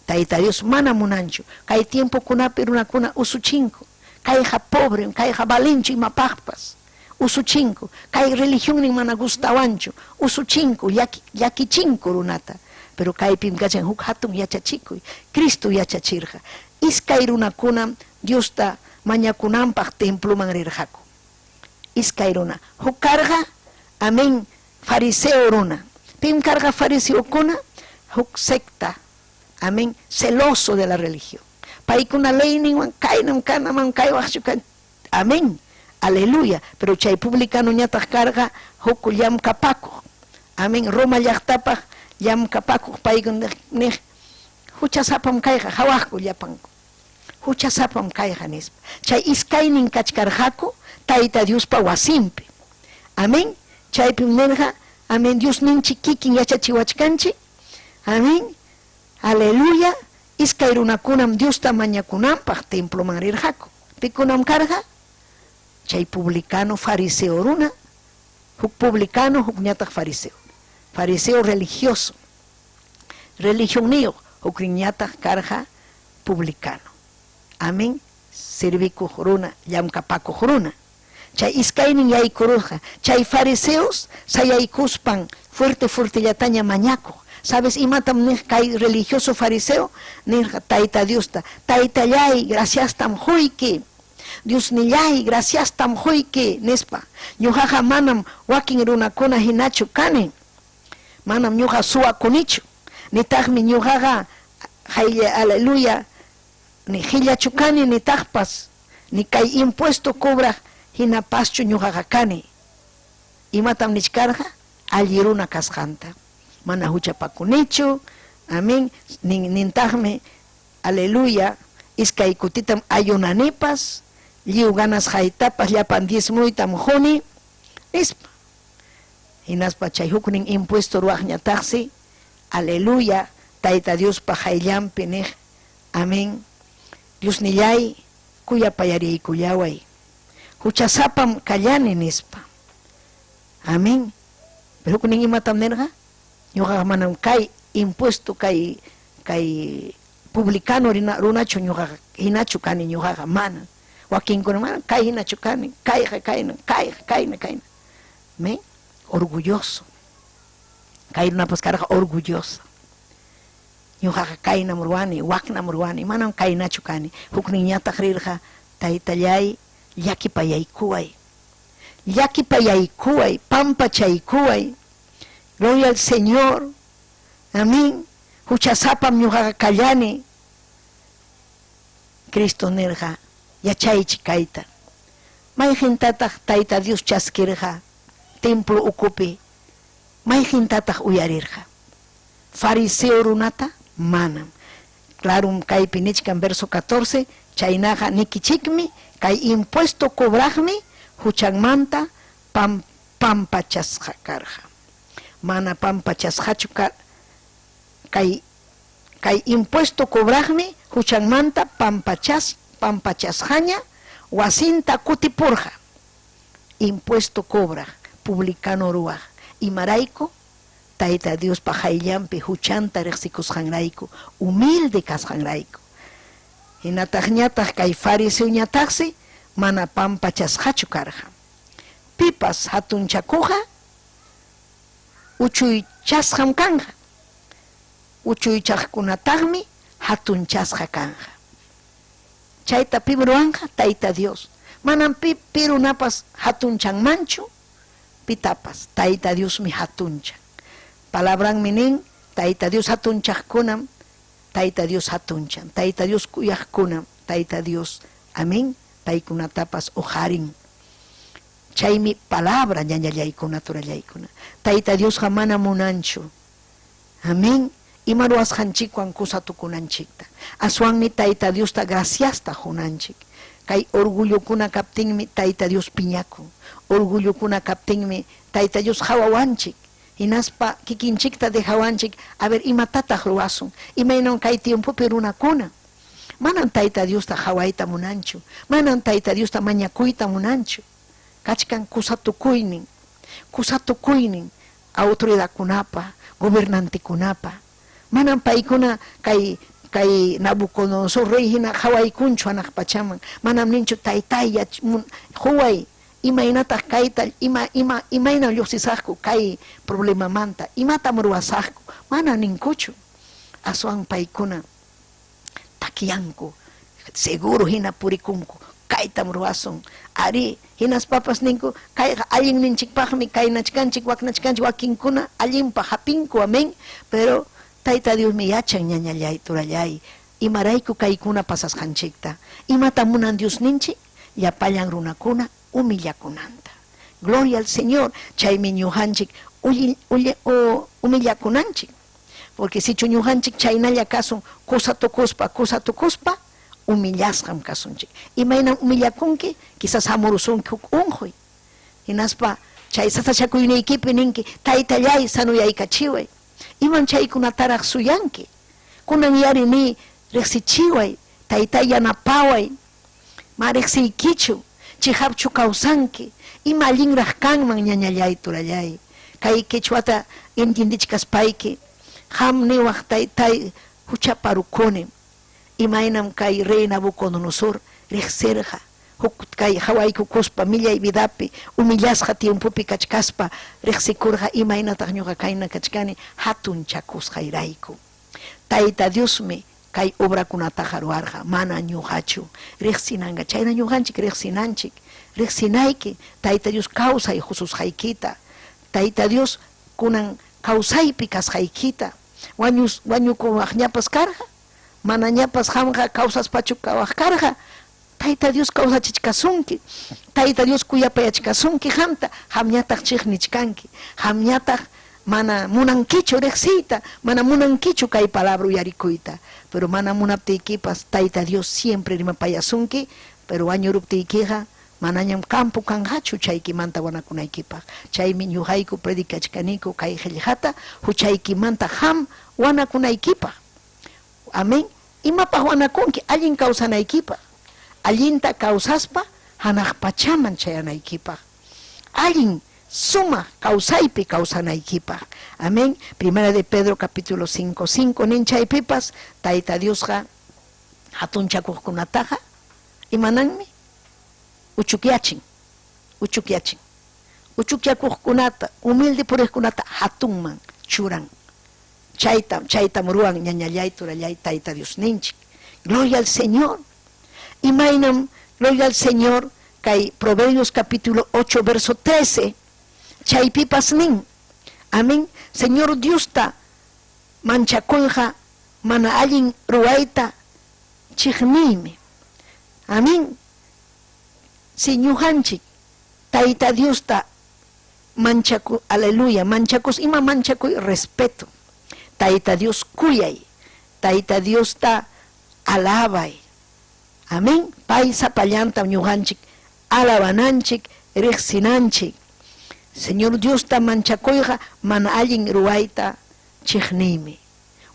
Tayta Dios mana munanchu kay tiempokunapi runakuna usuchinku, kayqa pobrem, kayqa valenchu imapaqpas, usuchinku, kay religionnin mana gustawanchu, usuchinku, llakichinku runata. Pero kaypim kachan huk hatun yachachikuy, Cristo yachachirqa, iskay runakunam Diosta mañakunanpaq temploman rirqaku. Iskay runa. Huk karqa, amén, fariseo runa. Pim karqa fariseokuna? Huk secta, amén, celoso de la religión. Paykuna leyninwan kaynam kanaman kaywaqchu kan, amén, aleluya. Pero chay publicanoñataq karqa huk llamkapakuq, amén, Roma llaqtapaq llamkapakuq, paykuna niq, huchasapam kayqa, hawaqku llapanku. Huchasapam kayqa, nispa. Chay iskaynin kachkarqaku Tayta Diospa wasinpi. Amén. Chaypim nirqa, amén, Diosninchik kikin yachachiwachkanchik. Amén. Aleluya. Iskay runakunam Diosta mañakunanpaq temploman rirqaku. Pikunam karqa? Chay publicano fariseo runa, huk publicano, hukñataq fariseo. Fariseo religioso, religionniyuq, hukninñataq karqa publicano. Amén. Servikuq runa, llamkapakuq runa. Chay iskaynin yaykururqa. Chay fariseos sayaykuspan fuerte fuertellataña mañakuq. ¿Sabes imatam niq kay religioso fariseo? Nirqa Tayta Diosta, Taytalláy, graciastam quyki. Diosnilláy, graciastam quyki, nispa. Ñuqaqa manam wakin runakuna hinachu kani. Manam ñuqa suwakunichu. Nitaqmi ñuqaqa haylla, aleluya, ni qillachu kani nitaqpas, ni kay impuesto cobraq hinapaschu ñuqaqa kani. Imatam nichkarqa? Alli runa kasqanta. Mana huchapakunichu, amén, nintaqmi, aleluya, iskay kutitam ayunanipas, lliw ganasqaytapas llapan diezmoytam quni, nispa. Hinaspa chay huknin impuesto ruwaqñataqsi, aleluya, Tayta Diospa qayllanpi niq, amén, Diosnilláy, kuyapayariykullaway, huchasapam kallani, nispa. Amén. Pero huknin imatam nirqa? Ñuqaqa manam kay Impuesto kay kay publicano runachu ñuqaqa, hinachu kani ñuqaqa, mana. Wakinkuna mana kay hinachu kani, kayqa kayna, kayqa kayna, kayna. ¿Me? Orgulloso. Kay runapas karqa orgulloso. Ñuqaqa kaynam ruwani, waknam ruwani, manam kaynachu kani. Hukninñataq rirqa, taytallay, llakipayaykuway. Llakipayaykuway, pampachaykuway. Gloria al Señor. Amén. Huchasapam ñuqaqa kallani. Cristo nirqa, yachaychik kayta. Mayqintataq Tayta Dios chaskirqa templo ukupi? Mayqintataq uyarirqa? Fariseo runata? Manam. Claro, kaypi nichkan verso 14, chaynaqa nikichikmi kay impuesto cobraqmi huchanmanta pam pampachasqa karqa. Mana pampachasqachu kay kay impuesto cobraqmi huchanmanta pampachas pampachasqaña wasinta kutipurqa. Impuesto cobraq, publicano ruwaq. Imarayku? Tayta Diospa qayllanpi huchanta riqsikusqanrayku, humilde kasqanrayku. Hinataqñataq kay fariseoñataqsi mana pampachasqachu karqa. Pipas hatunchakuqqa uchuychasqam kanqa, uchuychaqkunataqmi hatunchasqa kanqa. Chayta pim ruwanqa? Tayta Dios. Manam pi pi runapas hatunchanmanchu pitapas, Tayta Diosmi hatunchan. Palabranmi nin, Tayta Dios hatunchaqkunam Tayta Dios hatunchan, Tayta Dios kuyaqkunam Tayta Dios, amén, paykunatapas uqarin. Chaymi palabra ñañallaykuna, turallaykuna. Tayta Diosqa mana munanchu, amén, ima ruwasqanchikwan kusa tukunanchikta. Aswanmi Tayta Diosta graciasta qunanchik. Kay orgullokuna kaptinmi Tayta Dios piñakun. Orgullokuna kaptinmi Tayta Dios qawawanchik. Hinaspa kikinchikta dejawanchik, a ver imatataq ruwasun. Imaynam kay tiempopi runakuna. Manam Tayta Diosta qawayta munanchu. Manam Tayta Diosta mañakuyta munanchu. Kachkan kusa tukuynin, kusa tukuynin autoridadkunapa, gobernantekunapa. Manam paykuna kay kay Nabucodonosor rey hina qawaykunchu hanaq pachaman. Manam ninchu taytay quway imaynataq kayta ima ima imaynam lluqsisaqku kay problemamanta, imatam ruwasaqku. Mana ninkuchu. Aswan paykuna takyanku, seguro hina purikunku, kaytam ruwasun. Arí, hinaspapas ninku, kayqa allinninchikpaqmi kaynachkanchik, waknachkanchik, wakinkuna allinpaq hapinku, amén. Pero Tayta Diosmi yachan ñañallay, turallay, imarayku kaykuna pasasqanchikta. Imatam munan Diosninchik? Llapallan runakuna humillakunanta. Gloria al Señor. Chaymi ñuqanchik humillakunanchik. Porque sichu ñuqanchik chaynalla kasun, kusa tukuspa, kusa tukuspa, humillasqam kasunchik. Imaynam humillakunki? Quizás hamurusunki huk unquy. Hinaspa chay sasachakuyniykipi ninki, Taytallay, sanuyaykachiway. Imam chaykunataraq suyanki? Kunan yari niy, riqsichiway, taytay yanapaway. Ma riqsiykichu, chiqapchu kawsanki? Ima allinraq kanman ñañallay, turallay? Kay quechuata entiendechkaspayki, qam niwaq, Taytay, huchaparukunim. Imaynam kay rey Nabucodonosor riqsirqa, huk kay qawaykukuspa millay vidapi, humillasqa tiempopi kachkaspa riqsikurqa, imaynataq ñuqa kayna kachkani hatunchakusqayrayku. Tayta Diosmi kay obrakunataqa ruwarqa, mana ñuqachu. Riqsinanqa, chayna ñuqanchik riqsinanchik, riqsinayki Tayta Dios kawsay qususqaykita, Tayta Dios kunan kawsaypi kasqaykita, wañus wañukuwaqñapas karqa, manañapas qamqa kawsaspachu kawaq karqa, Tayta Dios kawsachichkasunki, Tayta Dios kuyapayachkasunki qamta, qamñataq chiqnichkanki, qamñataq mana munankichu riqsiyta, mana munankichu kay palabra uyarikuyta. Pero mana munaptiykipas Tayta Dios siempre rimapayasunki, pero wañuruptiykiqa manañam campo kanqachu chaykimanta wanakunaykipaq. Chaymi ñuqayku predicachkaniku kay qillqata huchaykimanta qam wanakunaykipaq. Amén. Imapaq wanakunki? Allin kawsanaykipaq. Allinta kawsaspa hanaq pachaman chayanaykipaq. Allin Sumaq kawsaypi kawsanaykipaq. Amén. Primera de Pedro capítulo 5, 5 nin chaypipas Tayta Diosqa hatunchakuqkunataqa imananmi? Uchukyachin, uchukyachin. Uchukyakuqkunata, humilde puriqkunata hatunman churan. Chaytam, chaytam ruwan ñañallay, turallay Tayta Diosninchik. Gloria al Señor. Imaynam, gloria al Señor, kay Proverbios capítulo 8 verso 13, chaypipas nin, amén, Señor Diosta manchakuyqa mana allin ruwayta chiqniymi. Amén. Si ñuqanchik Tayta Diosta manchaku, aleluya, manchakus, ima manchakuy? Respeto. Tayta Dios kuyay, Tayta Diosta alabay. Amén. Pay sapallantam ñuqanchik alabananchik, riqsinanchik. Señor Diosta manchakuyqa mana allin ruwayta chiqniymi.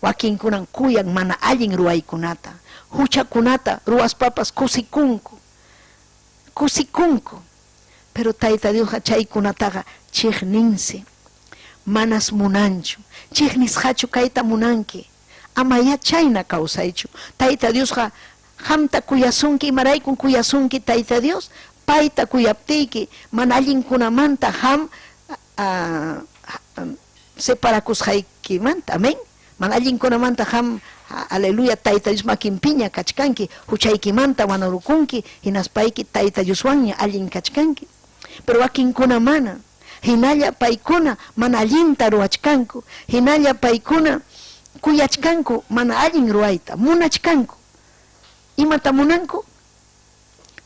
Wakinkunan kuyan mana allin ruwaykunata, huchakunata ruwaspapas kusikunku, kusikunku. Pero Tayta Diosqa chaykunataqa chiqninsi. Manas munanchu. Chiqnisqachu kayta munanki? Amayá chayna kawsaychu. Tayta Diosqa qamta kuyasunki. Imaraykun kuyasunki Tayta Dios? Payta kuyaptiyki mana allinkunamanta qam separakusqaykimanta. Amén. Mana allinkunamanta qam, aleluya, Tayta Dios makinpiña kachkanki, huchaykimanta wanarukunki, hinaspayki Tayta Dioswanña allin kachkanki. Pero wakinkuna mana. Hinalla paykuna mana allinta ruwachkanku, hinalla paykuna kuyachkanku mana allin ruwayta, munachkanku. Imata munanku?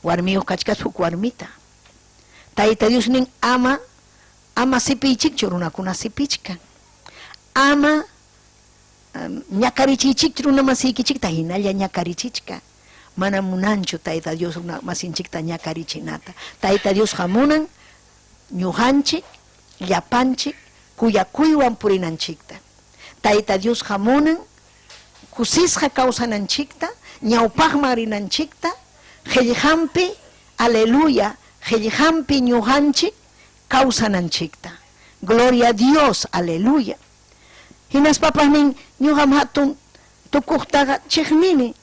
Warmiyuq kachkaspa huk warmita. Tayta Dios nin ama ama sipiychikchu, runakuna sipichkan. Ama ñakarichiychikchu runa masiykichikta, hinalla ñakarichichkan. Mana munanchu Tayta Dios runa masinchikta ñakarichinata. Tayta Diosqa munan ñuqanchik, llapanchik kuyakuywan purinanchikta. Tayta Diosqa munan kusisqa kawsananchikta, ñawpaqman rinanchikta, qillqanpi, aleluya, qillqanpi ñuqanchik kawsananchikta. Gloria a Dios, aleluya. Hinaspapas nin, ñuqam hatun tukuqtaqa chiqnini.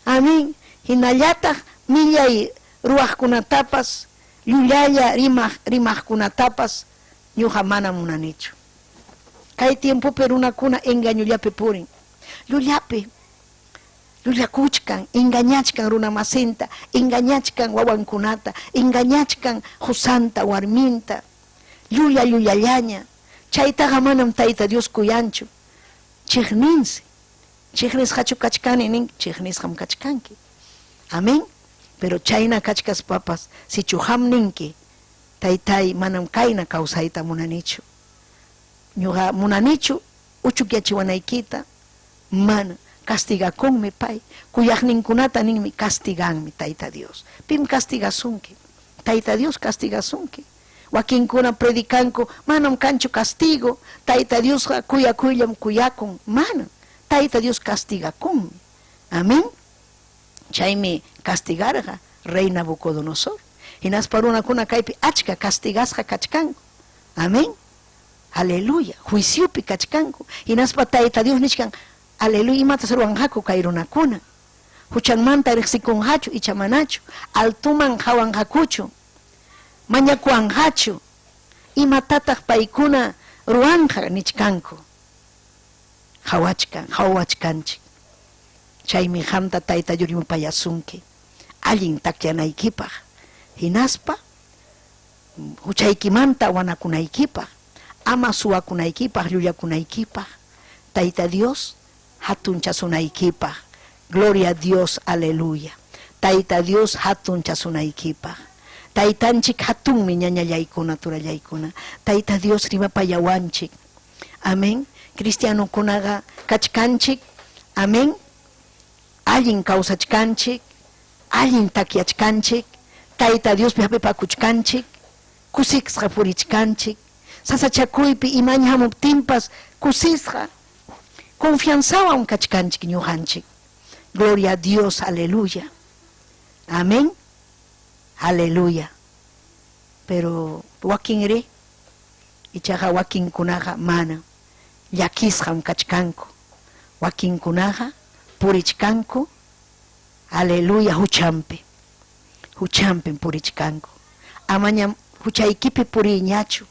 Amén. Hinallataq millay ruwaqkunatapas, llullalla rimaq rimaqkunatapas ñuqa mana munanichu. Kay tiempopi runakuna engañollapi purin. Llullapi llullakuchkan, engañachkan runamasinta, engañachkan wawankunata, engañachkan qusanta, warminta. Llulla llullallaña. Chaytaqa manam Tayta Dios kuyanchu. Chiqninsi. Chiqnisqachu kachkani nin, chiqnisqam kachkanki. Amén. Pero chayna kachkaspapas, sichu qam ninki, Taytay, manam kayna kawsayta munanichu. Ñuqa munanichu uchukyachiwanaykita, mana. Castigakunmi pay. Kuyaqninkunata ninmi, castiganmi Tayta Dios. Pim castigasunki? Tayta Dios castigasunki. Wakinkuna predicanku, manam kanchu castigo, Tayta Diosqa kuyakuyllam kuyakun. Manam. Tayta Dios castigakunmi. Amén. Chaymi castigarqa rey Nabucodonosor. Hinaspa runakuna kaypi achka castigasqa kachkanku. Amén. Aleluya. Juiciopi kachkanku. Hinaspa Tayta Dios nichkan, aleluya, imatas ruwanqaku kay runakuna? Huchanmanta riqsikunqachu icha manachu? Altoman qawanqakuchu? Mañakuwanqachu? Imatataq paykuna ruwanqa nichkanku? Qawachkan, qawachkanchik. Chaymi qamta Tayta Dios rimapayasunki allin takyanaykipaq, hinaspa huchaykimanta wanakunaykipaq, ama suwakunaykipaq, llullakunaykipaq, Tayta Dios hatunchasunaykipaq. Gloria a Dios, aleluya. Tayta Dios hatunchasunaykipaq. Taytanchik hatunmi ñañallaykuna, turallaykuna. Tayta Dios rimapayawanchik. Amén. Cristianokunaqa kachkanchik. Amén. Allin kawsachkanchik, allin takyachkanchik, Tayta Diospi hapipakuchkanchik, kusisqa purichkanchik, sasachakuypi imaña hamuptinpas kusisqa, confianzawan kachkanchik ñuqanchik. Gloria a Dios, aleluya. Amén. Aleluya. Pero wakinri Ichaqa wakinkunaqa mana llakisqam kachkanku. Wakinkunaqa purichkanku, aleluya, huchampi. Huchampim purichkanku. Amañam huchaykipi puriyñachu.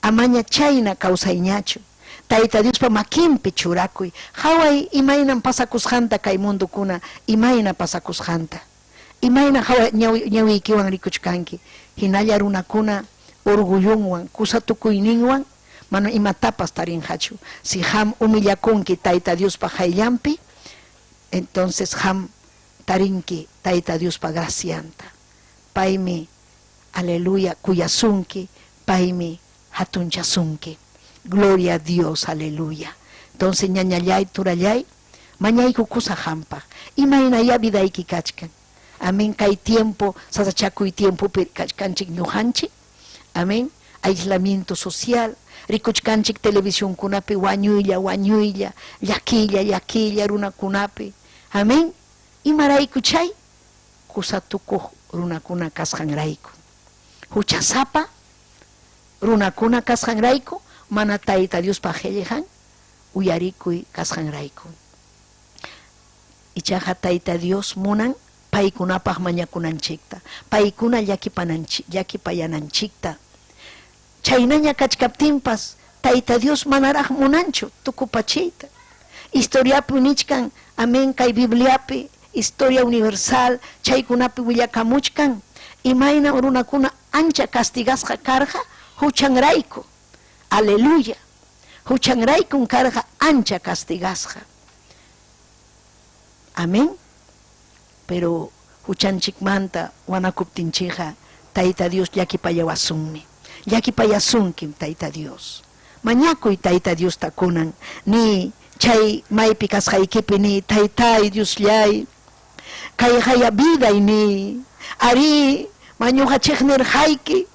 Amaña chayna kawsayñachu. Tayta Diospa makinpi churakuy. Qaway imaynam pasakusqanta kay mundukuna imayna pasakusqanta. Imayna hawa ñawiykiwan rikuchkanki. Hinalla runakuna orgullonwan, kusatukuyninwan mana imatapas tarinqachu. Si qam humillakunki Tayta Diospa qayllanpi, entonces qam tarinki Tayta Diospa gracianta. Paymi, aleluya, kuyasunki, paymi hatunchasunki. Gloria a Dios, aleluya. Entonces, ñañallay, turallay, mañaykukusaq qampaq. Imaynayá vidayki kachkan. Amén. Kay tiempo, sasachakuy tiempopi kachkanchik ñuqanchik. Amén. Aislamiento social. Rikuchkanchik televisionkunapi wañuylla, wañuylla, llakilla, llakilla runakunapi. Amén. Imarayku chay? Kusatukuq runakuna kasqanrayku. Huchasapa runakuna kasqanrayku, mana Tayta Diospa qillqan uyarikuy kasqanrayku. Ichaqa Tayta Dios munan paykunapaq mañakunanchikta, paykuna llakipayananchikta. Chaynaña kachkaptinpas Tayta Dios manaraq munanchu tukupachiyta. Historiapi nichkan, amén, kay Bibliapi, historia universal, chaykunapi willakamuchkan, imayna runakuna ancha castigasqa karqa huchanrayku. Aleluya. Huchanraykun karqa ancha castigasqa. Amén. Pero huchanchikmanta wanakuptinchikqa Tayta Dios llakipayawasunmi. Llakipayasunkim Tayta Dios. Mañakuy Tayta Diosta kunan, ni chay maypi kasqaykipi ni Taytay Diosllay, kayqaya viday ni, arí, mañuqa chiqnirqayki,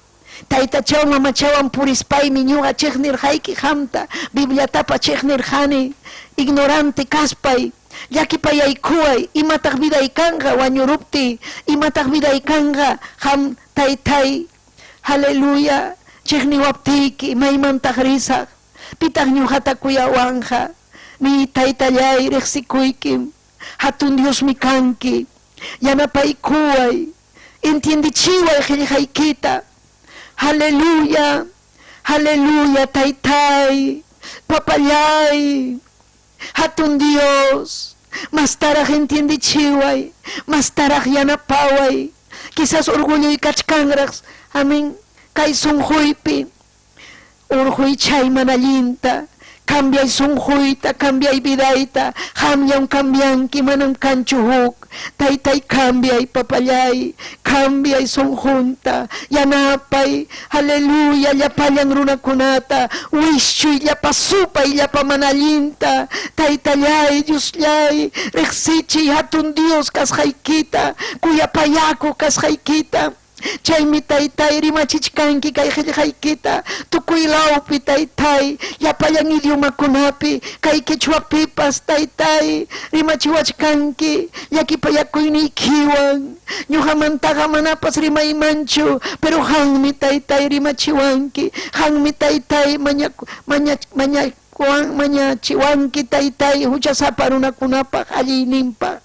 Taytachawan mamachawan purispaymi ñuqa chiqnirqayki qamta, Bibliatapa chiqnirqani, ignorante kaspay, llakipayaykuway, imataq viday kanqa wañuruptiy, imataq viday kanqa qam Taytay, aleluya, chiqniwaptiyki, maymantaq risaq, pitaq ñuqata kuyawanqa, ni Taytallay riqsikuykim, hatun Diosmi kanki, yanapaykuway, entiendechiway qillqaykita, aleluya, aleluya, Taytay, papallay, hatun Dios, mastaraq entiendechiway, mastaraq yanapaway, quizás orgulloy kachkanraq, amén, kay sunquypi, urquy chay mana allinta, cambiay sunquyta, cambiay vidayta, qamllam cambianki, manam kanchu huk, Taytay cambiay, papallay, cambiay sunqunta, yanapay, aleluya, llapallan runakunata, wischuy llapa supay, llapa mana allinta, Taytallay, Diosllay, riqsichiy hatun Dios kasqaykita, kuyapayakuq kasqaykita. Chaymi Taytay rimachichkanki kay qillqaykita tukuy lawpi, Taytay, llapallan idiomakunapi, kay quechuapipas, Taytay, rimachiwachkanki llakipayakuyniykiwan. Ñuqamantaqa manapas rimaymanchu, pero qanmi, Taytay, rimachiwanki. Qanmi, Taytay, mañachiwanki, Taytay, huchasapa runakunapaq alliyninpaq.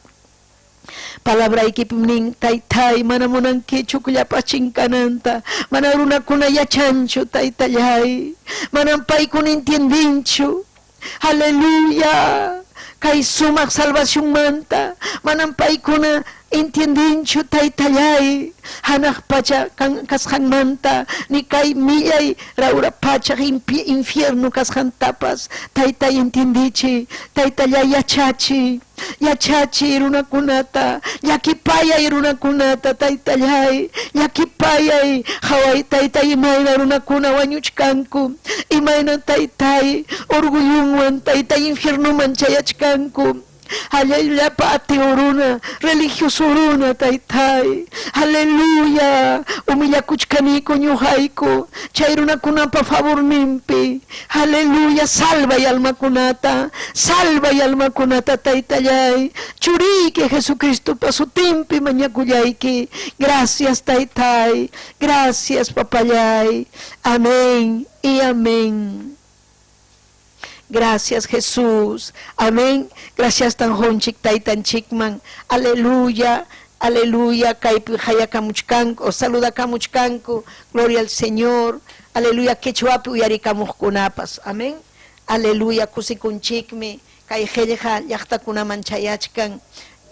Palabraykipim nin, Taytay, mana munankichu hukllapas chinkananta, mana runakuna yachanchu, Taytallay, manam paykuna entiendinchu. Aleluya. Kay sumaq salvacionmanta, manam paykuna entiendinchu, Taytallay, hanaq pacha kasqanmanta, ni kay millay rawra pachaq infierno kasqantapas, Taytay entiendichi, Taytallay yachachi. Yachachiy runakunata, llakipayay runakunata, Taytallay, llakipayay, qaway Taytay imayna runakuna wañuchkanku, imayna Taytay orgullunwan Taytay infiernoman chayachkanku. Llapa ateo runa, religioso runa, taytay. Aleluya. Humillakuchkaniku ñuqayku. Chay runakunapa favorninpi. Aleluya. Salvay almakunata. Salvay almakunata, taytallay. Churiyki Jesucristopa sutinpi mañakullayki. Gracias, taytay. Gracias, papallay. Amén y amén. Gracias Jesús. Amén. Gracias tanjonchik taytanchikman. Aleluya. Aleluya. Kaypi hayakamuchkanku, saludakamuchkanku. Gloria al Señor. Aleluya. Quechuapi uyarikamuqkunapas. Amén. Aleluya. Kusikunchikmi. Kay qillqa llaqtakunaman chayachkan.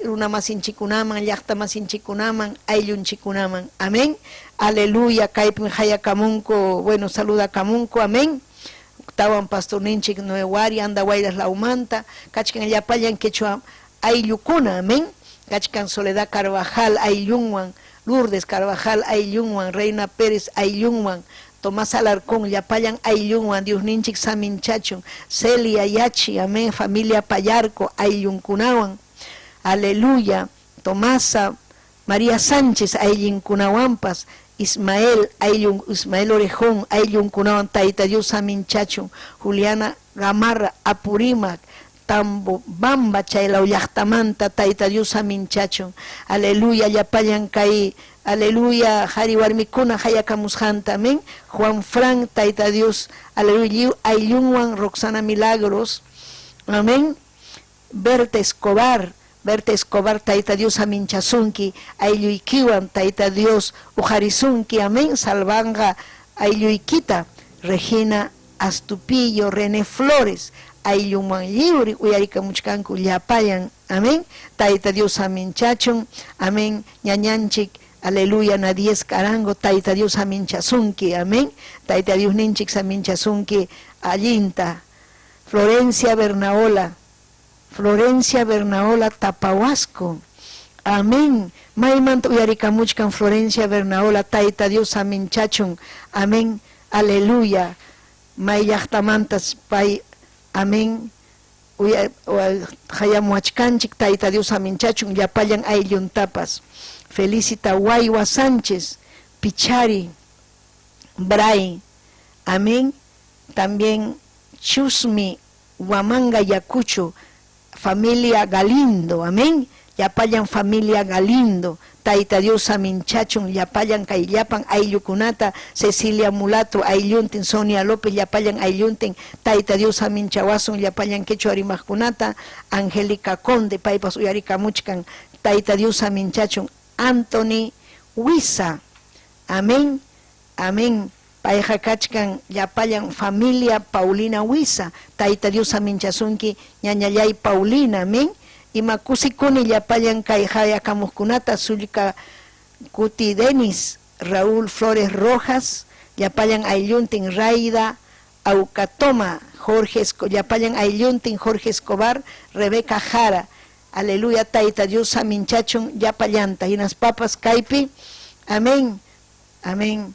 Runa masinchikunaman, llaqta masinchikunaman, ayllunchikunaman. Amén. Aleluya. Kaypim hayakamunku. Bueno, saludakamunku. Amén. Tawan pastorninchik Noewari Andahuaylas lawmanta, kachkan llapallan quechua ayllukuna, amén. Kachkan Soledad Carvajal ayllunwan, Lourdes Carvajal ayllunwan, Reina Pérez ayllunwan, Tomás Alarcón llapallan ayllunwan, Diosninchik saminchachun, Celia Yachi, amén, familia Payarco ayllunkunawan, aleluya, Tomasa María Sánchez ayllunkunawanpas, Ismael, ayllun, Ismael Orejón, ayllunkunawan, Tayta Dios saminchachun, Juliana Gamarra, Apurímac, Tambo, Bamba, chaylaw llaqtamanta, Tayta Dios saminchachun, aleluya, llapallan kay, aleluya, qhari warmikuna hayakamusqanta, amén, Juan Frank, Tayta Dios, aleluya, ayllunwan, Roxana Milagros, amén, Berta Escobar, Berta Escobar, Tayta Dios saminchasunki, aylluykiwan, Tayta Dios uqarisunki, amén, salvanga aylluykita, Regina Astupillo, René Flores, ayllunwan lliwri uyarikamuchkanku llapallan, amén, Tayta Dios saminchachun, amén, ñañanchik, aleluya, Nadies Carango, Tayta Dios saminchasunki, amén, Tayta Dios ninchik saminchasunki, allinta, Florencia Bernaola, Florencia Bernaola Tapahuasco, amén, maymanta uyarikamuchkan Florencia Bernaola, Tayta Dios saminchachun, amén, aleluya, may llaqtamantas pay, amén, hayamuachkanchik, Tayta Dios saminchachun, llapallan aylluntapas, Felicita Guayua Sánchez, Pichari, Bray, amén, también Chusmi, Huamanga Yacucho, familia Galindo, amén, llapallan familia Galindo, Tayta Dios saminchachun, llapallan kay llapan ayllukunata, Cecilia Mulato, aylluntin, Sonia López, llapallan aylluntin, Tayta Dios saminchawasun, llapallan quechua rimaqkunata, Angélica Conde, paypas uyarikamuchkan, Tayta Dios saminchachun, Anthony Huiza, amén, amén, payqa kachkan llapallan familia Paulina Huiza, Tayta Dios saminchasunki, ñañallay Paulina, amén, ima kusikuni llapallan kay hayakamuqkunata, Sullka Kuti Denis, Raúl Flores Rojas, llapallan aylluntin Raida, Aucatoma, Jorge, llapallan aylluntin Jorge Escobar, Rebeca Jara, aleluya, Tayta Dios saminchachun llapallanta, hinaspapas kaypi, amén, amén,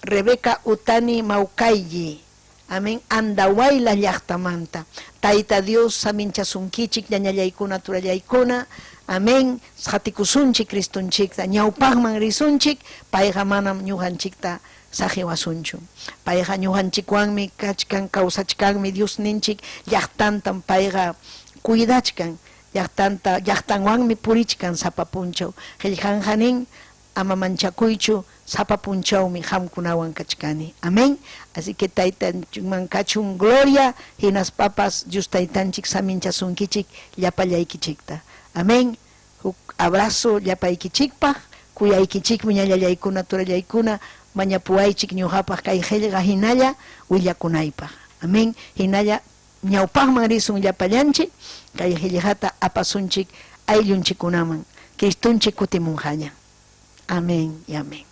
Rebeca Utani Maucayi, amén, Andahuayla llaqtamanta, Tayta Dios saminchasunkichik, ñañallaykuna, turallaykuna, amén, qatikusunchik Cristonchikta, ñawpaqman risunchik, payqa manam ñuqanchikta saqiwasunchu, payqa ñuqanchikwanmi kachkan, kawsachkanmi Dios ninchik, llaqtantam payqa cuidachkan, llaqtanta, llaqtanwanmi purichkan sapa punchaw, qillqanqa nin, ama manchakuychu, sapa punchawmi qamkunawan kachkani, amén. Así que taytanchikman kachun gloria, hinaspapas Dios taytanchik saminchasunkichik llapallaykichikta, amén. Huk abrazo llapaykichikpaq, kuyaykichikmi ñañallaykuna, turallaykuna, mañapuwaychik ñuqapaq kay qillqa hinalla willakunaypaq, amén. Hinalla ñawpaqman risun llapallanchik, kay qillqata apasunchik ayllunchikkunaman, Cristonchik kutimunqaña. Amén y amén.